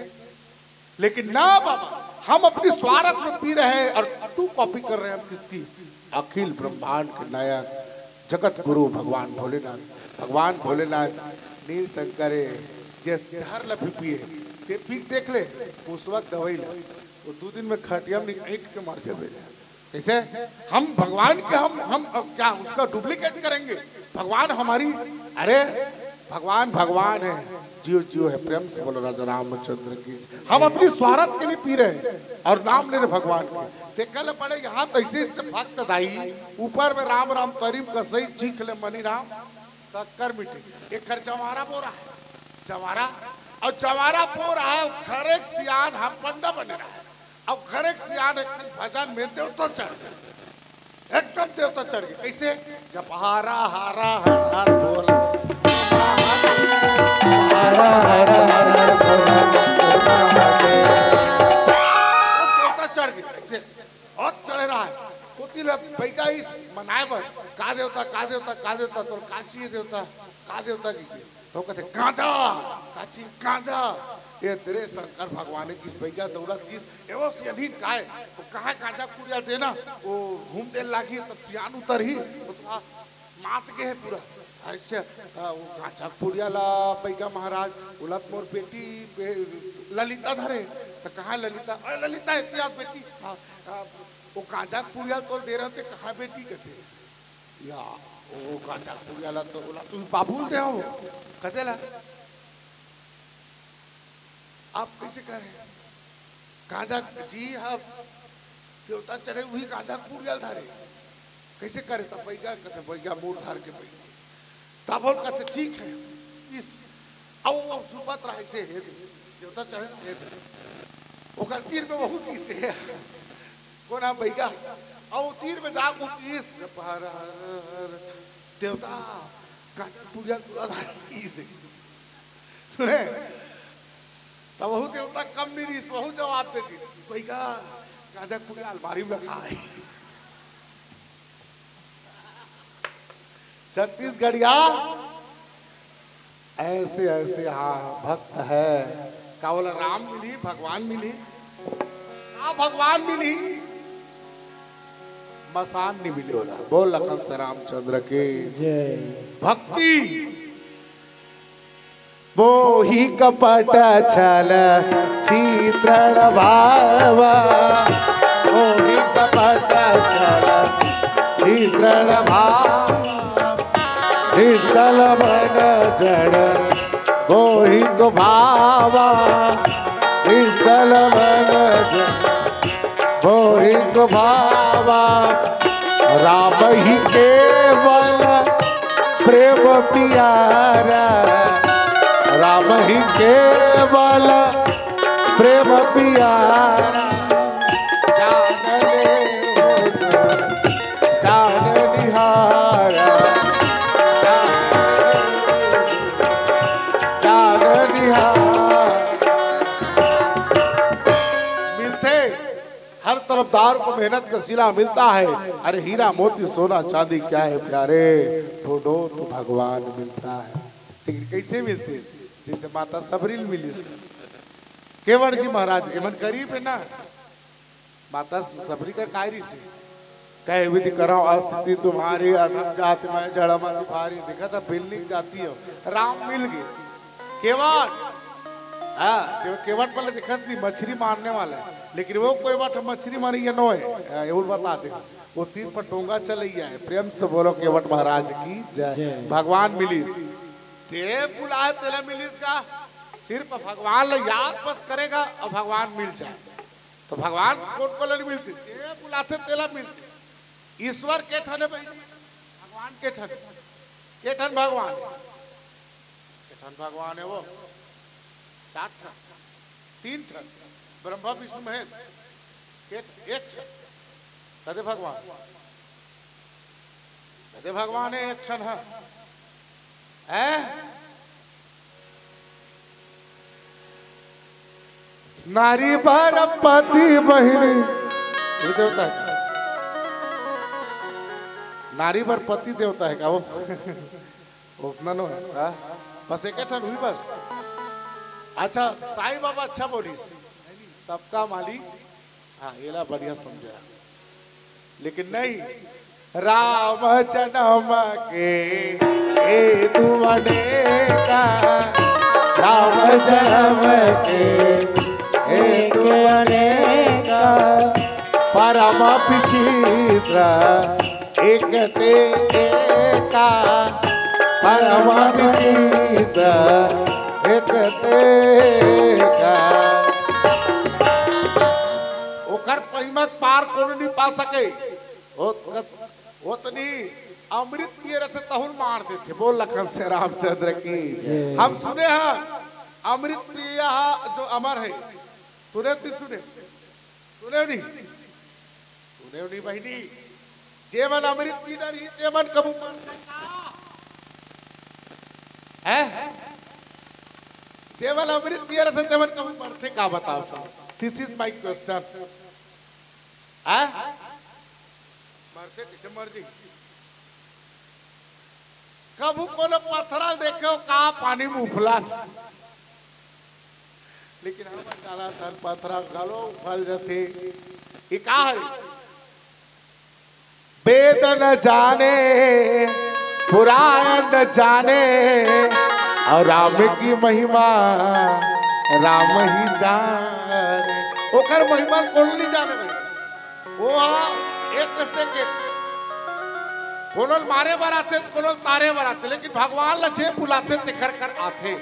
लेकिन ना बाबा, हम अपनी स्वार्थ में पी रहे हैं और तू कॉपी कर रहे हैं हम किसकी? अखिल ब्रह्मांड के नायक जगत गुरु भगवान भोलेनाथ। भगवान भोलेनाथ नील शंकर है, जे जहर ला भी पिए, ते पी के देख ले, उस वक्त दवाई ला, वो दू दिन में खटिया में ईंट के मर जाबे। जैसे हम भगवान के, हम हम अब क्या उसका डुप्लीकेट करेंगे? भगवान हमारी, अरे भगवान भगवान है, जियो जियो है। प्रेम से बोलो राजा रामचंद्र की। हम अपनी स्वार्थ के लिए पी रहे हैं और नाम ले रहे भगवान के। देखा ले पड़े यहाँ तो ऐसे इससे भक्त दाई ऊपर में राम राम तरीम का सही चीख ले मनी राम शक्कर मीठे। एक घर जवारा बोरा है, जवारा, और जवारा बोरा है, घर एक सियान हम पंडा बने रहा है। अब घर एक सियान एक दिन भजन में देवता चढ़ गए, एकदम देवता चढ़ गए। कैसे? जब हारा हारा हर हर बोल, हारा हारा हर हर बोल, वो देवता चढ़ गए। कैसे? बहुत चढ़ रहा है। कोती ले बैगा इस मनाए बर, का देवता, का देवता, का देवता, तोर का चाहिए देवता, का देवता की? तो कहते, "गांजा।" "काची गांजा?" "ये तेरे शंकर भगवान की बैगा दौलत की, एवो सियानी काय, वो कहाँ गांजा कुड़िया देना, वो घूम दे लागी, तब सियान उतर ही, वो तो आ, मात के है पूरा।" अच्छा, आ, वो गांजा कुड़िया ला बैगा महाराज, बोला, "मोर बेटी बे-, ललिता धरे।" "तो कहाँ ललिता?" "अरे ललिता, इतनी आप बेटी।" "हाँ, आ, वो गांजा कुड़िया तो दे रहे थे, कहाँ बेटी?" कहते, या, ओ गांजा कुड़िया ला तो ओला तुम बाबूल दे हो। कते ला? आप कैसे कह रहे हैं? गांजा जी, हम देवता चढ़े, वही गांजा कुड़िया धारे। कैसे करे? तब बैगा, कहते, "बैगा मोर धार के बैगा।" तब हम कहते, "ठीक है।" इस, अब वो सुपत रहा इसे, हे दे, देवता चढ़े ना, हे दे। ओकर तीर में वहू की से है। कोन हा बैगा? अउ तीर में जाके कीस, हर, हर, हर, देवता, गांजा कुड़िया तुला धार कीस। सुने? तब वहू देवता कम नहीं रही, वहू जवाब दे दी, "बैगा, गांजा कुड़िया अलमारी में रखा है।" छत्तीसगढ़िया ऐसे ऐसे, हाँ, भक्त है। का बोला, राम मिली, भगवान मिली? का भगवान मिली? मसान नहीं मिले होला। बोल लखन से रामचंद्र के जय। भक्ति। मोहि कपट छल छितरण भावा, मोहि कपट छल छितरण भावा, निष्कल मन जड़ मोहि को भावा, निष्कल मन जड़ मोहि को भावा। राम ही केवल प्रेम प्यारा, राम ही केवल प्रेम पियारा, जान ले हो, जान निहारा, जान निहारा। मिलथे, हर तरफदार को मेहनत का सिला मिलता है। अरे हीरा मोती सोना चांदी क्या है प्यारे, ढूंढो तो भगवान मिलता है। लेकिन कैसे मिलथे? जैसे माता सबरी ल मिलिस। केवट जी महाराज, एमन गरीब हे ना, माता सबरी का काय रिहिसे? कहे विधि करौं स्थिति तुम्हारी, अधम जाति मैं जड़ मति भारी। देखा था, बिल्ली जाति हो, राम मिल गए। केवट, हाँ, जो केवट वाले दिखत नहीं, मछली मारने वाला है, लेकिन वो कोई बात मछली मारी ये नो है, हाँ, ये और बता दे। वो सिर पर टोंगा चलैया है। प्रेम से बोलो केवट महाराज की जय। जय। भगवान मिलिस, जे बुलाए तेला मिलिस का, सिर्फ भगवान ला याद बस करेगा और भगवान मिल जाए। तो भगवान कोन कोला नहीं मिलथे? जे बुलाथे तेला मिलथे। ईश्वर के ठन हे भाई? भगवान के ठन? के ठन भगवान? के ठन भगवान हे वो? चार ठन, तीन ठन, ब्रह्मा विष्णु महेश, के ठन? एक ठन। कते भगवान? कते भगवान हे एक ठन ह? हैं? नारी बर पति बहिनी, ये देवता है। नारी बर पति देवता है का वो? उतना नो है, हाँ? बस एक ठन हुई बस। अच्छा, साईं बाबा अच्छा बोलिस, सबका मालिक। हाँ, एला बढ़िया समझा। लेकिन नहीं, राम जन्म के हेतु अनेका, राम जन्म के हेतु अनेका, परम विचित्र एक ते एका, परम विचित्र एक ते एका। ओकर महिमा पार कोनो नहीं पा सके। ओतनी अमृत पिए रथे, तहुल मार देथे। बोल लखन से रामचंद्र की। जय। हम सुने हैं, अमृत पिया जो अमर है। सुने नहीं सुने? सुने नहीं? सुने नहीं बहिनी? जेमन अमृत पी डरही, तेमन कभू मरथे का? हैं? जेमन अमृत पिए रथे, तेमन कभू मरथे का? बताओ, चलो। This is my question। हैं? मरथे, कैसे मर जी? कभू कोनो पथरा ल देखे हो का पानी में उफला? लेकिन हम जाना थन पथरा घलो उफल जथे। ये का हरे? वेद न जाने, पुराण न जाने, और राम की महिमा राम ही जाने। ओकर महिमा कोन नहीं जाने भाई? वो हा एक से के, कोनो ल मारे बर आथे, कोनो ल तारे बर आथे, लेकिन भगवान ला जे बुलाथे तेखर कर आथे।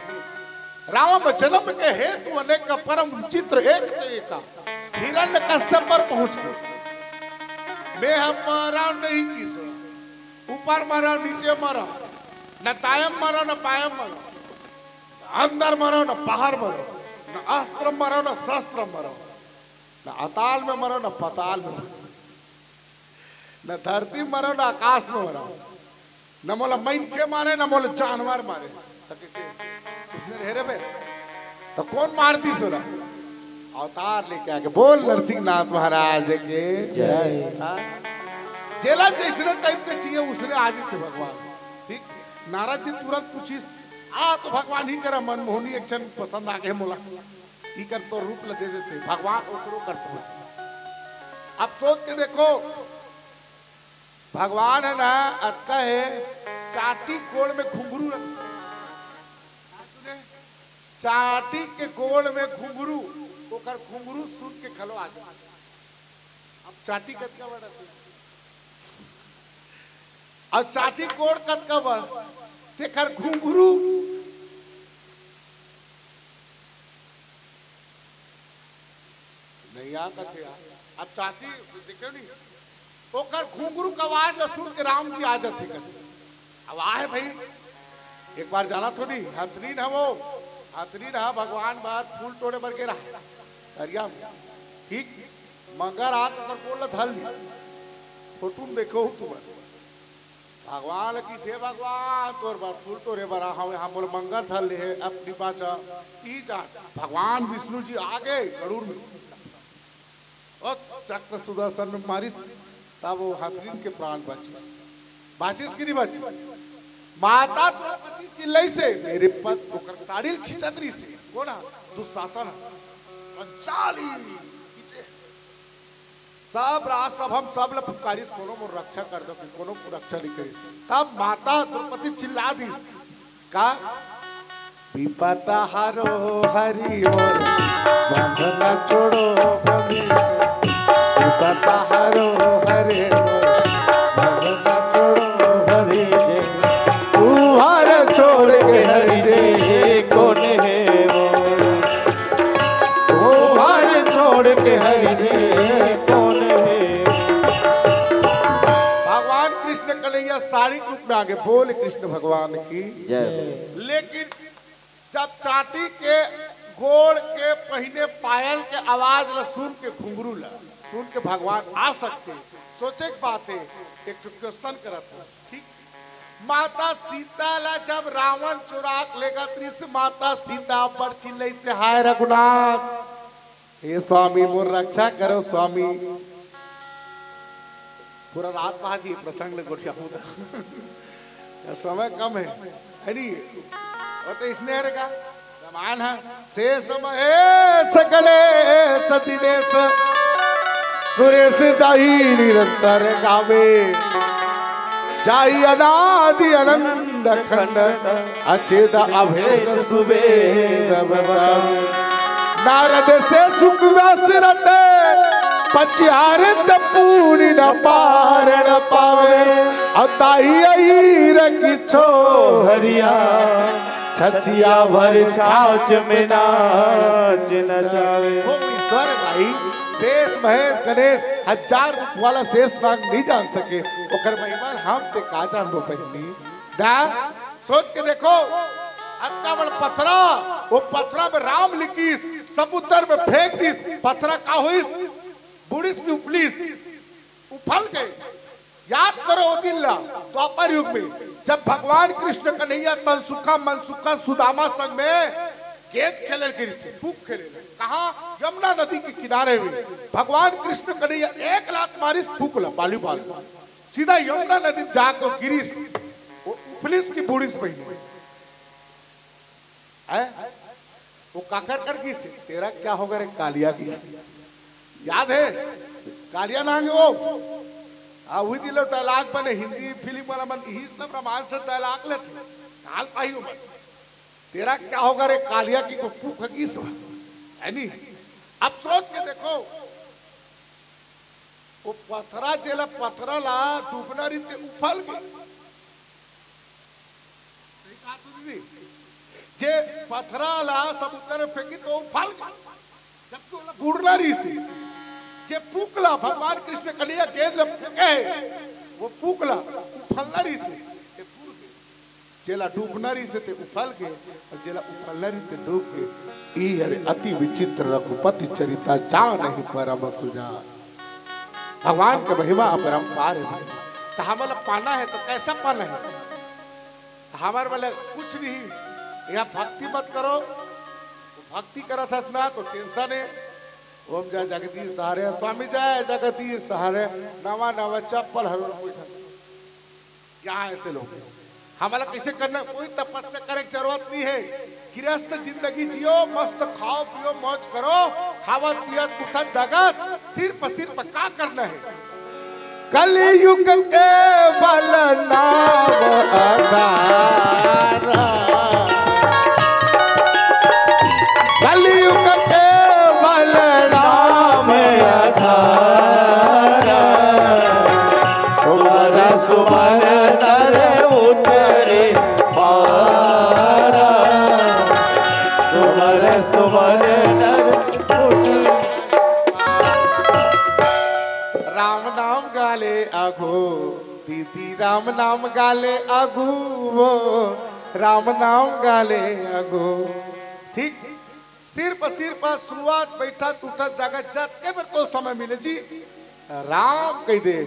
राम जन्म के हेतु अनेक, परम चित्र एक ते एका। हिरण्य कश्यप पर पहुंच गए। मैं हम मरा नहीं किसो, ऊपर मरा, नीचे मरा, न तायम मरा, न पायम मरा, अंदर मरा, न बाहर मरा, न अस्त्र मरा, न शस्त्र मरा, न अताल में मरा, न पताल में मरा, न धरती में मरा, न आकाश में मरा, न मोला मइनखे मारे, न मोला जानवर मारे। त किसे उसने रहे रे बे? त कोन मार दिस ओला? अवतार लेके आके बोल नरसिंहनाथ महाराज के जय। हाँ। जेला जैसने टाइप के चाहिए, उसने आ जथे भगवान। ठीक? नारद जी तुरंत पूछिस, आ तो भगवान ही करा मनमोहनी एक झन पसंद आ गए मोला। ई कर तो रूप ल दे देथे, भगवान ओकरो कर पहुंच। अब सोच के देखो, भगवान है ना, अतका है, चांटी गोड़ में घुंघरू रख-, चांटी के गोड़ में घुंघरू, ओकर घुंघरू सुन के घलो आ जाए। अब चांटी कतका बड़ा सुन, अब चांटी गोड़ कतका बड़ा, तेकर घुंघरू नहीं आ कथे यार। अब चांटी देखे नहीं, ओकर घुंघरू का आवाज ल सुन के राम जी आ जाथे कथे। अब आहे भाई, एक बार जाना तो नहीं, हथनीन ह वो, हथनीन ह भगवान बार फूल टोड़े बर के रहा। तरिया में, ठीक, मगर आके ओकर गोड़ ल धर लिस। फोटो में देखो तुमन, भगवान ल कहिस, "हे भगवान, तोर बर फूल टोरे बर आहंव, एहा मोला मगर धर ले हे, अब कृपा कर।" ई जान भगवान विष्णु जी आगे गरुड़ में, ओ चक्र सुदर्शन में मारिस, तब वो हथनी के प्राण बाचिस। बाचिस कि नहीं बाचिस? माता द्रौपदी चिल्लाइस, मेरे पति ओकर साड़ी ल खींचत रहिस हे। कोन ह? दुशासन ह। पंचाली खींचे। सब राजसभा म सब ल पुकारिस, कोनो मोर रक्षा कर दो, कोनो मोर रक्षा नहीं करिस। तब माता द्रौपदी चिल्ला दिस, का? विपत हरो हरि मोर, बंधन छोड़ो हरि। विपत हरो हरि मोर, बंधन छोड़ो हरि। तुम्हार छोड़ के हरि रे, कोन हे मोर? तुम्हार छोड़ के हरि रे, कोन हे? भगवान कृष्ण कन्हैया साड़ी के रूप में आगे। बोल कृष्ण भगवान की। जय। लेकिन जब चांटी के गोड़ के पहिने पायल के आवाज ल सुन के, घुंघरू ल सुन के भगवान आ सकते, सोचे के बात हे। एक ठो क्वेश्चन करत हो, ठीक? माता सीता ला जब रावण चुरा के लेगत रिस, माता सीता ऊपर चिल्लाइस, हाय रघुनाथ, हे स्वामी, मोर रक्षा करो स्वामी। पूरा रात बाजी प्रसंग ले गोठियाहूं त। समय कम हे, हे नी? वो तो इसने हरे का रामायण हे। शेष महेश गणेश दिनेश, सुरेश जाहि निरंतर गावे। जाहि अनादि अनंत खंड, अछेद अभेद सुवेद बतावे। नारद से सुख व्यास रटे, पचिहारे त पूनि न पार न पावे। अवताही अहीर की छोहरिया, छछिया भर छाछ में नाच नचावे। वो ईश्वर भाई, शेष महेश गणेश, हजार रूप वाला शेष नाग नहीं जान सके, ओकर महिमा हम ते का जानबो बहिनी? दा, सोच के देखो, अतका बड़ पथरा, वो पथरा में राम लिखिस, समुद्र में फेंक दिस, पथरा का होइस? बुड़िस की उफलिस? उफल गए। याद करो वो दिन ला, द्वापर युग में, जब भगवान कृष्ण कन्हैया तनसुखा मनसुखा सुदामा संग में गेंद खेले गिरिस, पूक खेले। कहाँ? यमुना नदी के किनारे में। भगवान कृष्ण कन्हैया एक लात मारिस पूक ला, बाली बाल। सीधा यमुना नदी में जाके गिरिस, वो उफलिस की बुड़िस बहिनी। हैं? वो काकर कर गिस, तेरा क्या होगा रे कालिया की। याद हे? कालिया नांगे वो। आ, वही दिलो डायलॉग बने, हिंदी फिल्म वाला मन, यही सब रामायण से डायलॉग लेथे। काल पाही हो मन। तेरा क्या होगा रे कालिया की को पूक गिस, हे नी? अब सोच के देखो, वो पथरा जेला, पथरा ला डूबना रहिस ते उफल गे। सही कहा तू दीदी। जे पथरा ला समुद्र में फेंकी तो उफल गे। जब तो ओला बुड़ना रहिस। जे पूक ला भगवान कृष्ण कन्हैया गेंद ला फेंके हे, वो पूक ला उफलना रहिस। ये बुड़ गे। जेला डूबना रहिस ते उफल गे, अउ जेला उफलना रहिस ते डूब गे। ई हरे अति विचित्र रघुपति चरिता, जानहि परम सुजान। भगवान के महिमा अपरंपार हे भाई। त हमन ला पाना हे त कइसे पाना हे? हमर वाले कुछ नहीं, यहाँ भक्ति मत करो। भक्ति करत हस ना तो टेंशन हे। ओम जय जगदीश हरे, स्वामी जय जगदीश हरे, नवा नवा चप्पल हरो कोई। यहाँ ऐसे लोग हैं। हमला कैसे करना, कोई तपस्या करे की जरूरत नहीं है। गृहस्थ जिंदगी जियो, मस्त खाओ पियो मौज करो, खावत पियत उठत जागत, सिर पर सिर पर का करना है। कलयुग केवल नाम आधारा, कलयुग केवल नाम आधारा। सुमर सुमर नर उतरे पारा। सुमर सुमर नर उतरे। राम नाम गाले आगो, दीदी राम नाम गाले आगो, वो राम नाम गाले आगो। ठीक? सिर पर सिर पर सुआत, बैठत उठत जागत जतके बेर तो समय मिले जी, राम कहि दे,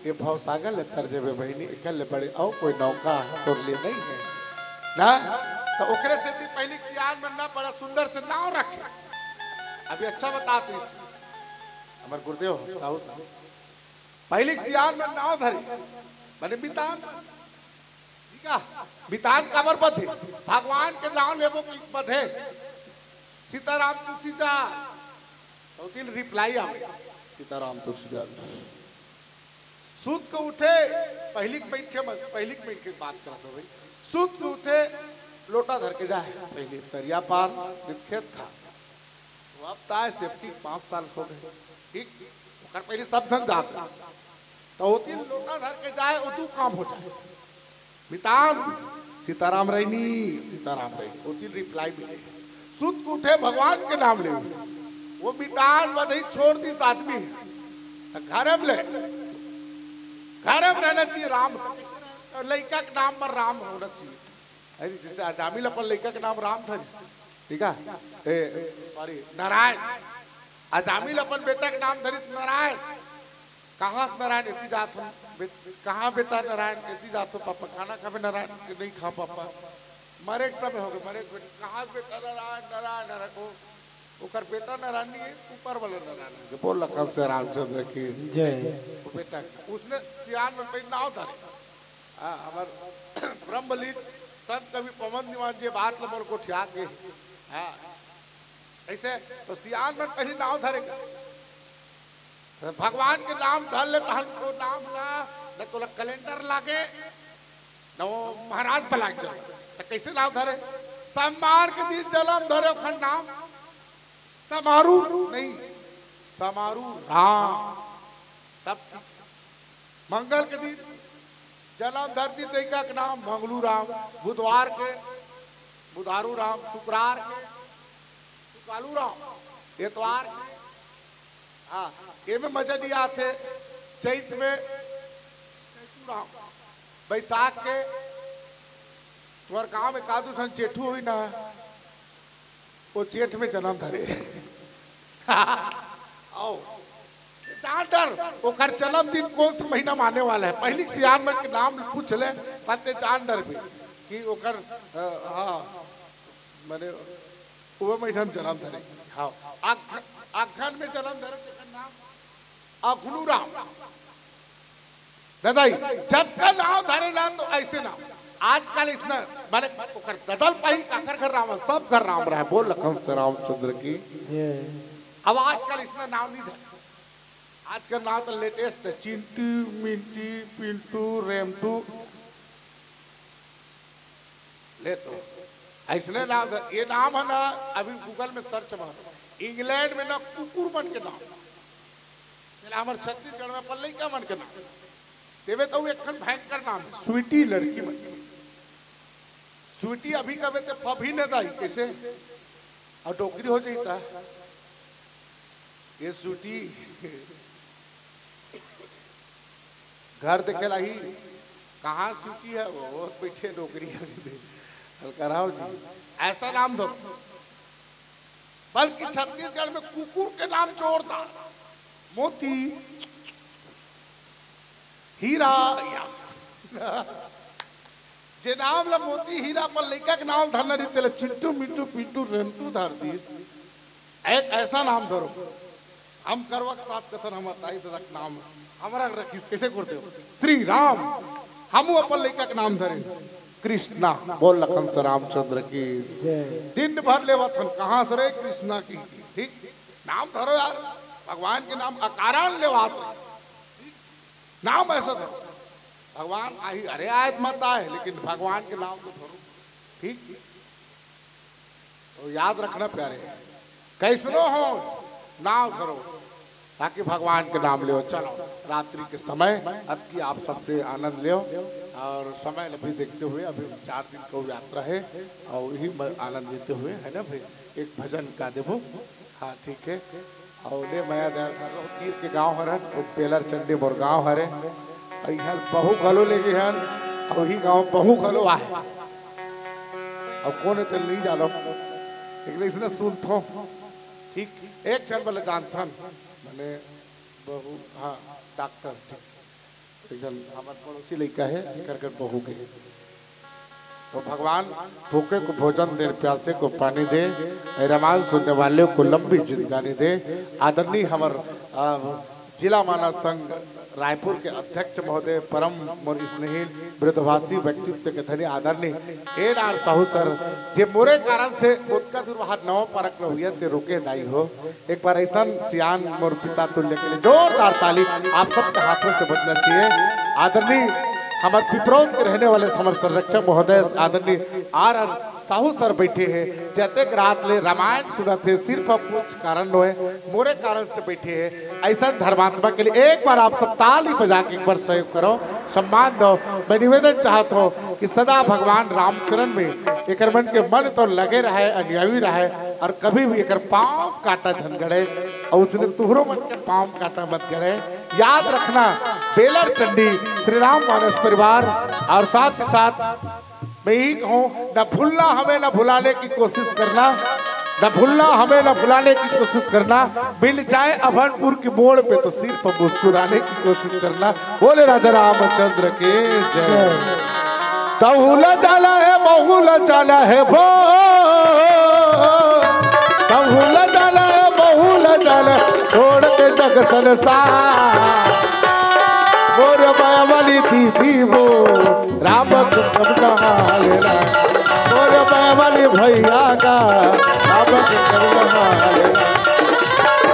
ये भवसागर ले तर जेबे बहिनी, एकर ले बड़े अउ कोई नौका तोर लिए नहीं है ना। तो ओकरे सेती पहिली सियान मन ना बड़ा सुंदर से नाव रखे। अभी अच्छा बतात रहिस हमर गुरुदेव साहू साहब, पहिली सियान मन नाव धरे, बने मितान, ठीक है, मितान काबर बधे? भगवान के नाव लेबो कि बधे? सीताराम तुलसी जा, तो दिन रिप्लाई आवे, सीताराम तुलसी जा। सूत के उठे, पहिली के बइठ के मत, पहिली के बइठ के बात करत हो भाई। सूत के उठे, लोटा धर के जाए, पहिली तरिया पार, फिर खेत खार। वो अब ताय सेफ्टी पाँच साल हो गए, ठीक, ओकर पहिली सब झन जात रहे। तो ओती लोटा धर के जाए, वो दू काम हो जाए। मितान, सीताराम रैनी, सीताराम रैनी, ओती रिप्लाई मिले। सूत के उठे, भगवान के नाम ले, वो मितान बधई छोड़ दिस आदमी। तो घर में ले, घर में रहना चाहिए राम, लइका के नाम पर राम होना चाहिए। अरे, जैसे अजामिल अपन लइका के नाम राम धरिस, ठीक है, ए, सॉरी, नारायण। अजामिल अपन बेटा के नाम धरिस नारायण। कहाँ से नारायण एती जात हो? बे-, कहाँ बेटा नारायण एती जात हो पापा? खाना खाबे नारायण के नहीं खा पापा। मरे के समय हो गए, मरे के बेटा, कहाँ से बेटा नारायण, नारायण, नारायण? ओ, ओकर बेटा नारायण नहीं है, ऊपर वाला नारायण है। बोल लखन से रामचंद्र की जय। वो बेटा, उसने सियान में पे नाव धरे। हाँ, हमार ब्रह्मलीन संत कवि पवन दीवान जी बात ल मोर गोठिया के। हाँ, ऐसे तो सियान मन पहिली नाव धरे का। तो भगवान के नाम धर ले, तहन को नाम ना, न तोला कैलेंडर लागे, न वो महाराज बलाक जाओ। तो कैसे नाव धरे? सोमवार के दिन जलम धरे, ओखर नाम समारू नहीं, समारू राम। तब मंगल के दिन जलम धरती लइका के नाम मंगलू राम, बुधवार के बुधारू राम, शुक्रार के सुकालू राम, एतवार के, हाँ, एमे मजा नहीं आथे, चैत में चैतू राम, बैसाख के तुम्हार गांव में कादू सन जेठू हुई ना, वो जेठ में जन्म धरे। आओ, जान डर, ओकर जन्मदिन कौन से महीना में आने वाला है? पहिली सियान मन के नाम पूछ ले, तब ते जान डर भी कि ओकर, अ, हाँ, माने वो महीना में जन्म धरे। हाँ, अग-, अगहन में जन्म धरे, तेकर नाम अगनू राम। दादाई, जतका नाव धरे ना तो ऐसे नाव। आजकल इसने, माने ओकर ददल पाही काखर घर राम, सब घर राम रहे। बोल लखन से रामचंद्र की। जय। अब आजकल इसने नाव नहीं धरे। आजकल नाव तो लेटेस्ट है, चिंटू, मिंटी, पिंटू, रेमटू। ले तो ऐसने नाम धर, ये नाम है ना, अभी Google में सर्च मार, इंग्लैंड में ना कुकुर मन के नाम, तेला हमर छत्तीसगढ़ में अपन लइका मन के नाम देवे तो एक ठन भयंकर नाम है, स्वीटी लड़की मन। स्वीटी अभी कबे ते फभी ने दाई कैसे, और डोकरी हो जाता। ये स्वीटी घर देखे लाही, कहाँ स्वीटी है? वो बैठे डोकरी है। हल्का राव जी, ऐसा नाम धरो। बल्कि छत्तीसगढ़ में कुकुर के नाम जोरदार, मोती, हीरा, या जे नाम ला मोती हीरा पर लइका के नाम धरना रही, तेला चिंटू, मिंटू, पिंटू, रेंटू धर दिस। एक ऐसा नाम धरो, हम करवा के साथ कथन, हमर दाई ददा के नाम हमरा रखिस, कैसे करते हो? श्री राम। हमू अपन लइका के नाम धरे कृष्णा। बोल लखन से रामचंद्र की। जय। दिन भर लेवत हन, कहाँ से रे कृष्णा की? ठीक, नाम धरो यार, भगवान के नाम अकारण लेवात। नाम ऐसा धरो, भगवान आही, अरे आयत मत आए, लेकिन भगवान के नाम तो धरो। ठीक, तो याद रखना प्यारे, कैसनो हो, नाम धरो, ताकि भगवान के नाम लियो। चलो, रात्रि के समय अतकी आप सबसे आनंद लियो, और समय ल भी देखते हुए अभी चार दिन को यात्रा है, और यही म-, आनंद लेते हुए, है ना भाई, एक भजन का देबो। हाँ, ठीक है। और ले मया दया कर लो, तीर के गांव हरन, वो पेलर चंडी मोर गांव हरे। और यहाँ बहू घलो ले गए हन, और वही गांव बहू घलो आहे। और कौन है, तो नहीं जानो। एक ले इसने सुनथो, ठीक, एक झन वाला जानथन, माने बहू, हाँ, डॉक्टर, ठीक। एक झन हमर पड़ोसी लइका हे, एकर घर बहू के। तो भगवान भूखे को भोजन दे, प्यासे को पानी दे, ए रामायण सुनने वाले को लंबी जिंदगानी दे। आदरणीय हमर, अ, जिला मानव संघ रायपुर के अध्यक्ष महोदय, परम मोर स्नेही मृदुभाषी व्यक्तित्व के धनी आदरणीय एन आर साहू सर, जे मोरे कारण से ओतका दूर वहाँ नवा पारक रहुइया ते रोके दाई हो। एक बार ऐसन सियान मोर पिता तुल्य के लिए जोरदार ताली आप सबके हाथों से बजना चाहिए। आदरणीय हमर पिपरौद के रहने वाले हमर संरक्षक महोदय आदरणीय आर आर साहू सर बैठे हैं, जतेक रात ले रामायण सुनत हे, सिर्फ अब कुछ कारण होए, मोरे कारण से बैठे हैं। ऐसा धर्मात्मा के लिए एक बार आप सब ताली बजा के एक बार सहयोग करो, सम्मान दो। मैं निवेदन चाहत हूँ कि सदा भगवान रामचरण में एकर मन के मन तो लगे रहे, अनुयायी रहे, और कभी भी एकर पाँव काटा झन गड़े, और उसने तुहरो मन के पाँव काटा मत गड़े। याद रखना, बेलर चंडी, श्री राम मानस परिवार, और साथ ही साथ मैं यही कहूँ, न भूलना हमें, न भुलाने की कोशिश करना, न भूलना हमें, न भुलाने की कोशिश करना। मिल जाए अभनपुर की मोड़ पे तो सिर्फ मुस्कुराने की कोशिश करना। बोले राजा रामचंद्र के जय। तहुला जाना है, बहुला जाना है वो, तहुला जाना है, बहुला जाना है, छोड़ के जग संसार। मोर माया वाली दीदी वो, राम को कब कहा लेना, मोर माया वाली भैया का, राम को कब कहा लेना।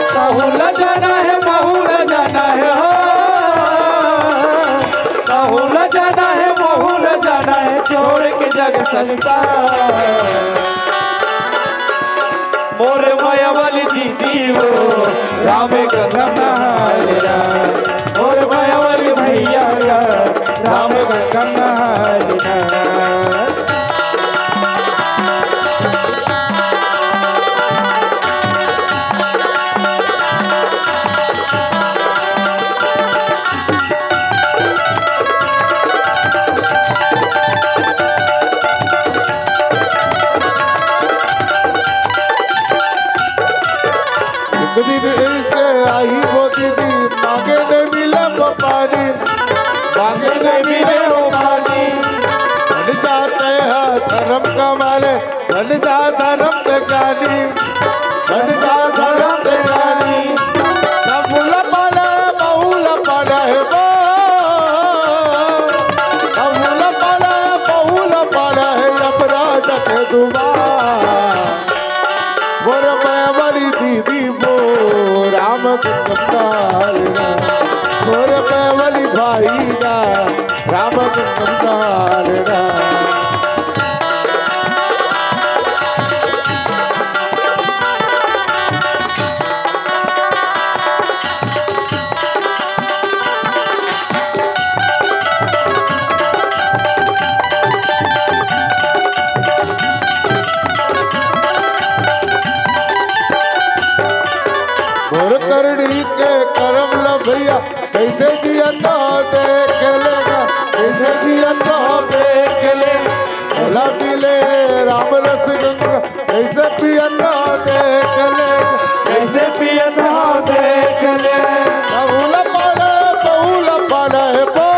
तहुला जाना है, बहुला जाना है हो, तहुला जाना है, बहुला जाना है, छोड़ के जग संसार। मोर माया वाली दीदी वो, राम गंगा नहाय रा। मोर माया वाली भैया का, राम गंगा नहाय रा। एक दिन ऐसे आई वो दीदी, मांगे नहीं मिले वो पानी, मांगे नहीं मिले वो पानी। बन जाते हैं धर्म का माले, बन जा धर्म के ज्ञानी, बन जा धर्म के ज्ञानी। न भूल पाले, बहुल पाले वो, न भूल पाले, बहुल पाले, यमराज के दुआ। मोर माया वाली दीदी वो, राम के कंगाल ना। मोर माया वाली भाई ना, राम के कंगाल ना। मोर करनी के करम ल भैया, कैसे जियत हो देख लेना, कैसे जियत हो देख लेना। भला मिले राम रस गंगा, कैसे पियत हो देख लेना, कैसे पियत हो देख लेना। बहुल पड़े, बहुल पड़े बो,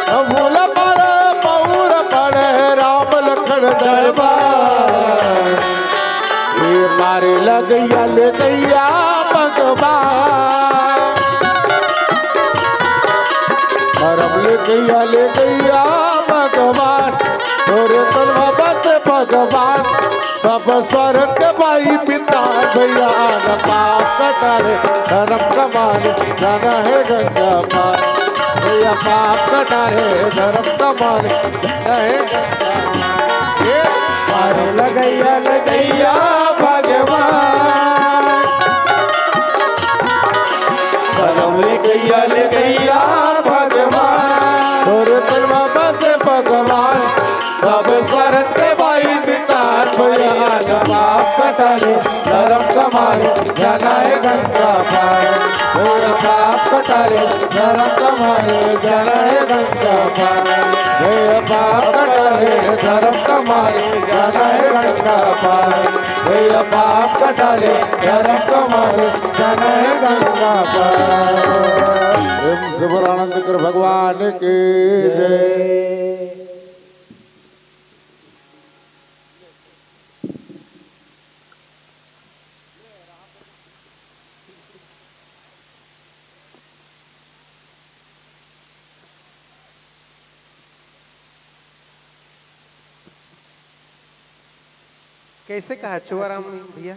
बहुल पड़े, बहुल पड़े राम लखन दरबार। ये मारे लगैया ले गैया भगवान, धर्म ले गैया ले गैया भगवान, तोरे तनवा बस भगवान। सब स्वर्ग भाई पिता भैया, न पाप कटारे धर्म कमाने, जाना है गंगा पार। भैया पाप कटारे धर्म कमाने, जाना है गंगा पार। ये पार लगैया लगैया भगवान, धर्म ले गैया ले गैया भगवान। तोरे तनवा बस भगवान, सब स्वार्थ के भाई मिटार। भैया पाप कटारे धर्म कमाने, जाना है गंगा पार। भैया पाप कटारे धर्म कमाने, जाना है गंगा पार। भैया पाप कटारे धर्म कमाने, जाना है गंगा पार, भैया पाप कटा ले, धर्म कमा ले, जाना है गंगा पार। प्रेम से बोल आनंद कर भगवान की जय। कैसे कहा चुआराम भैया?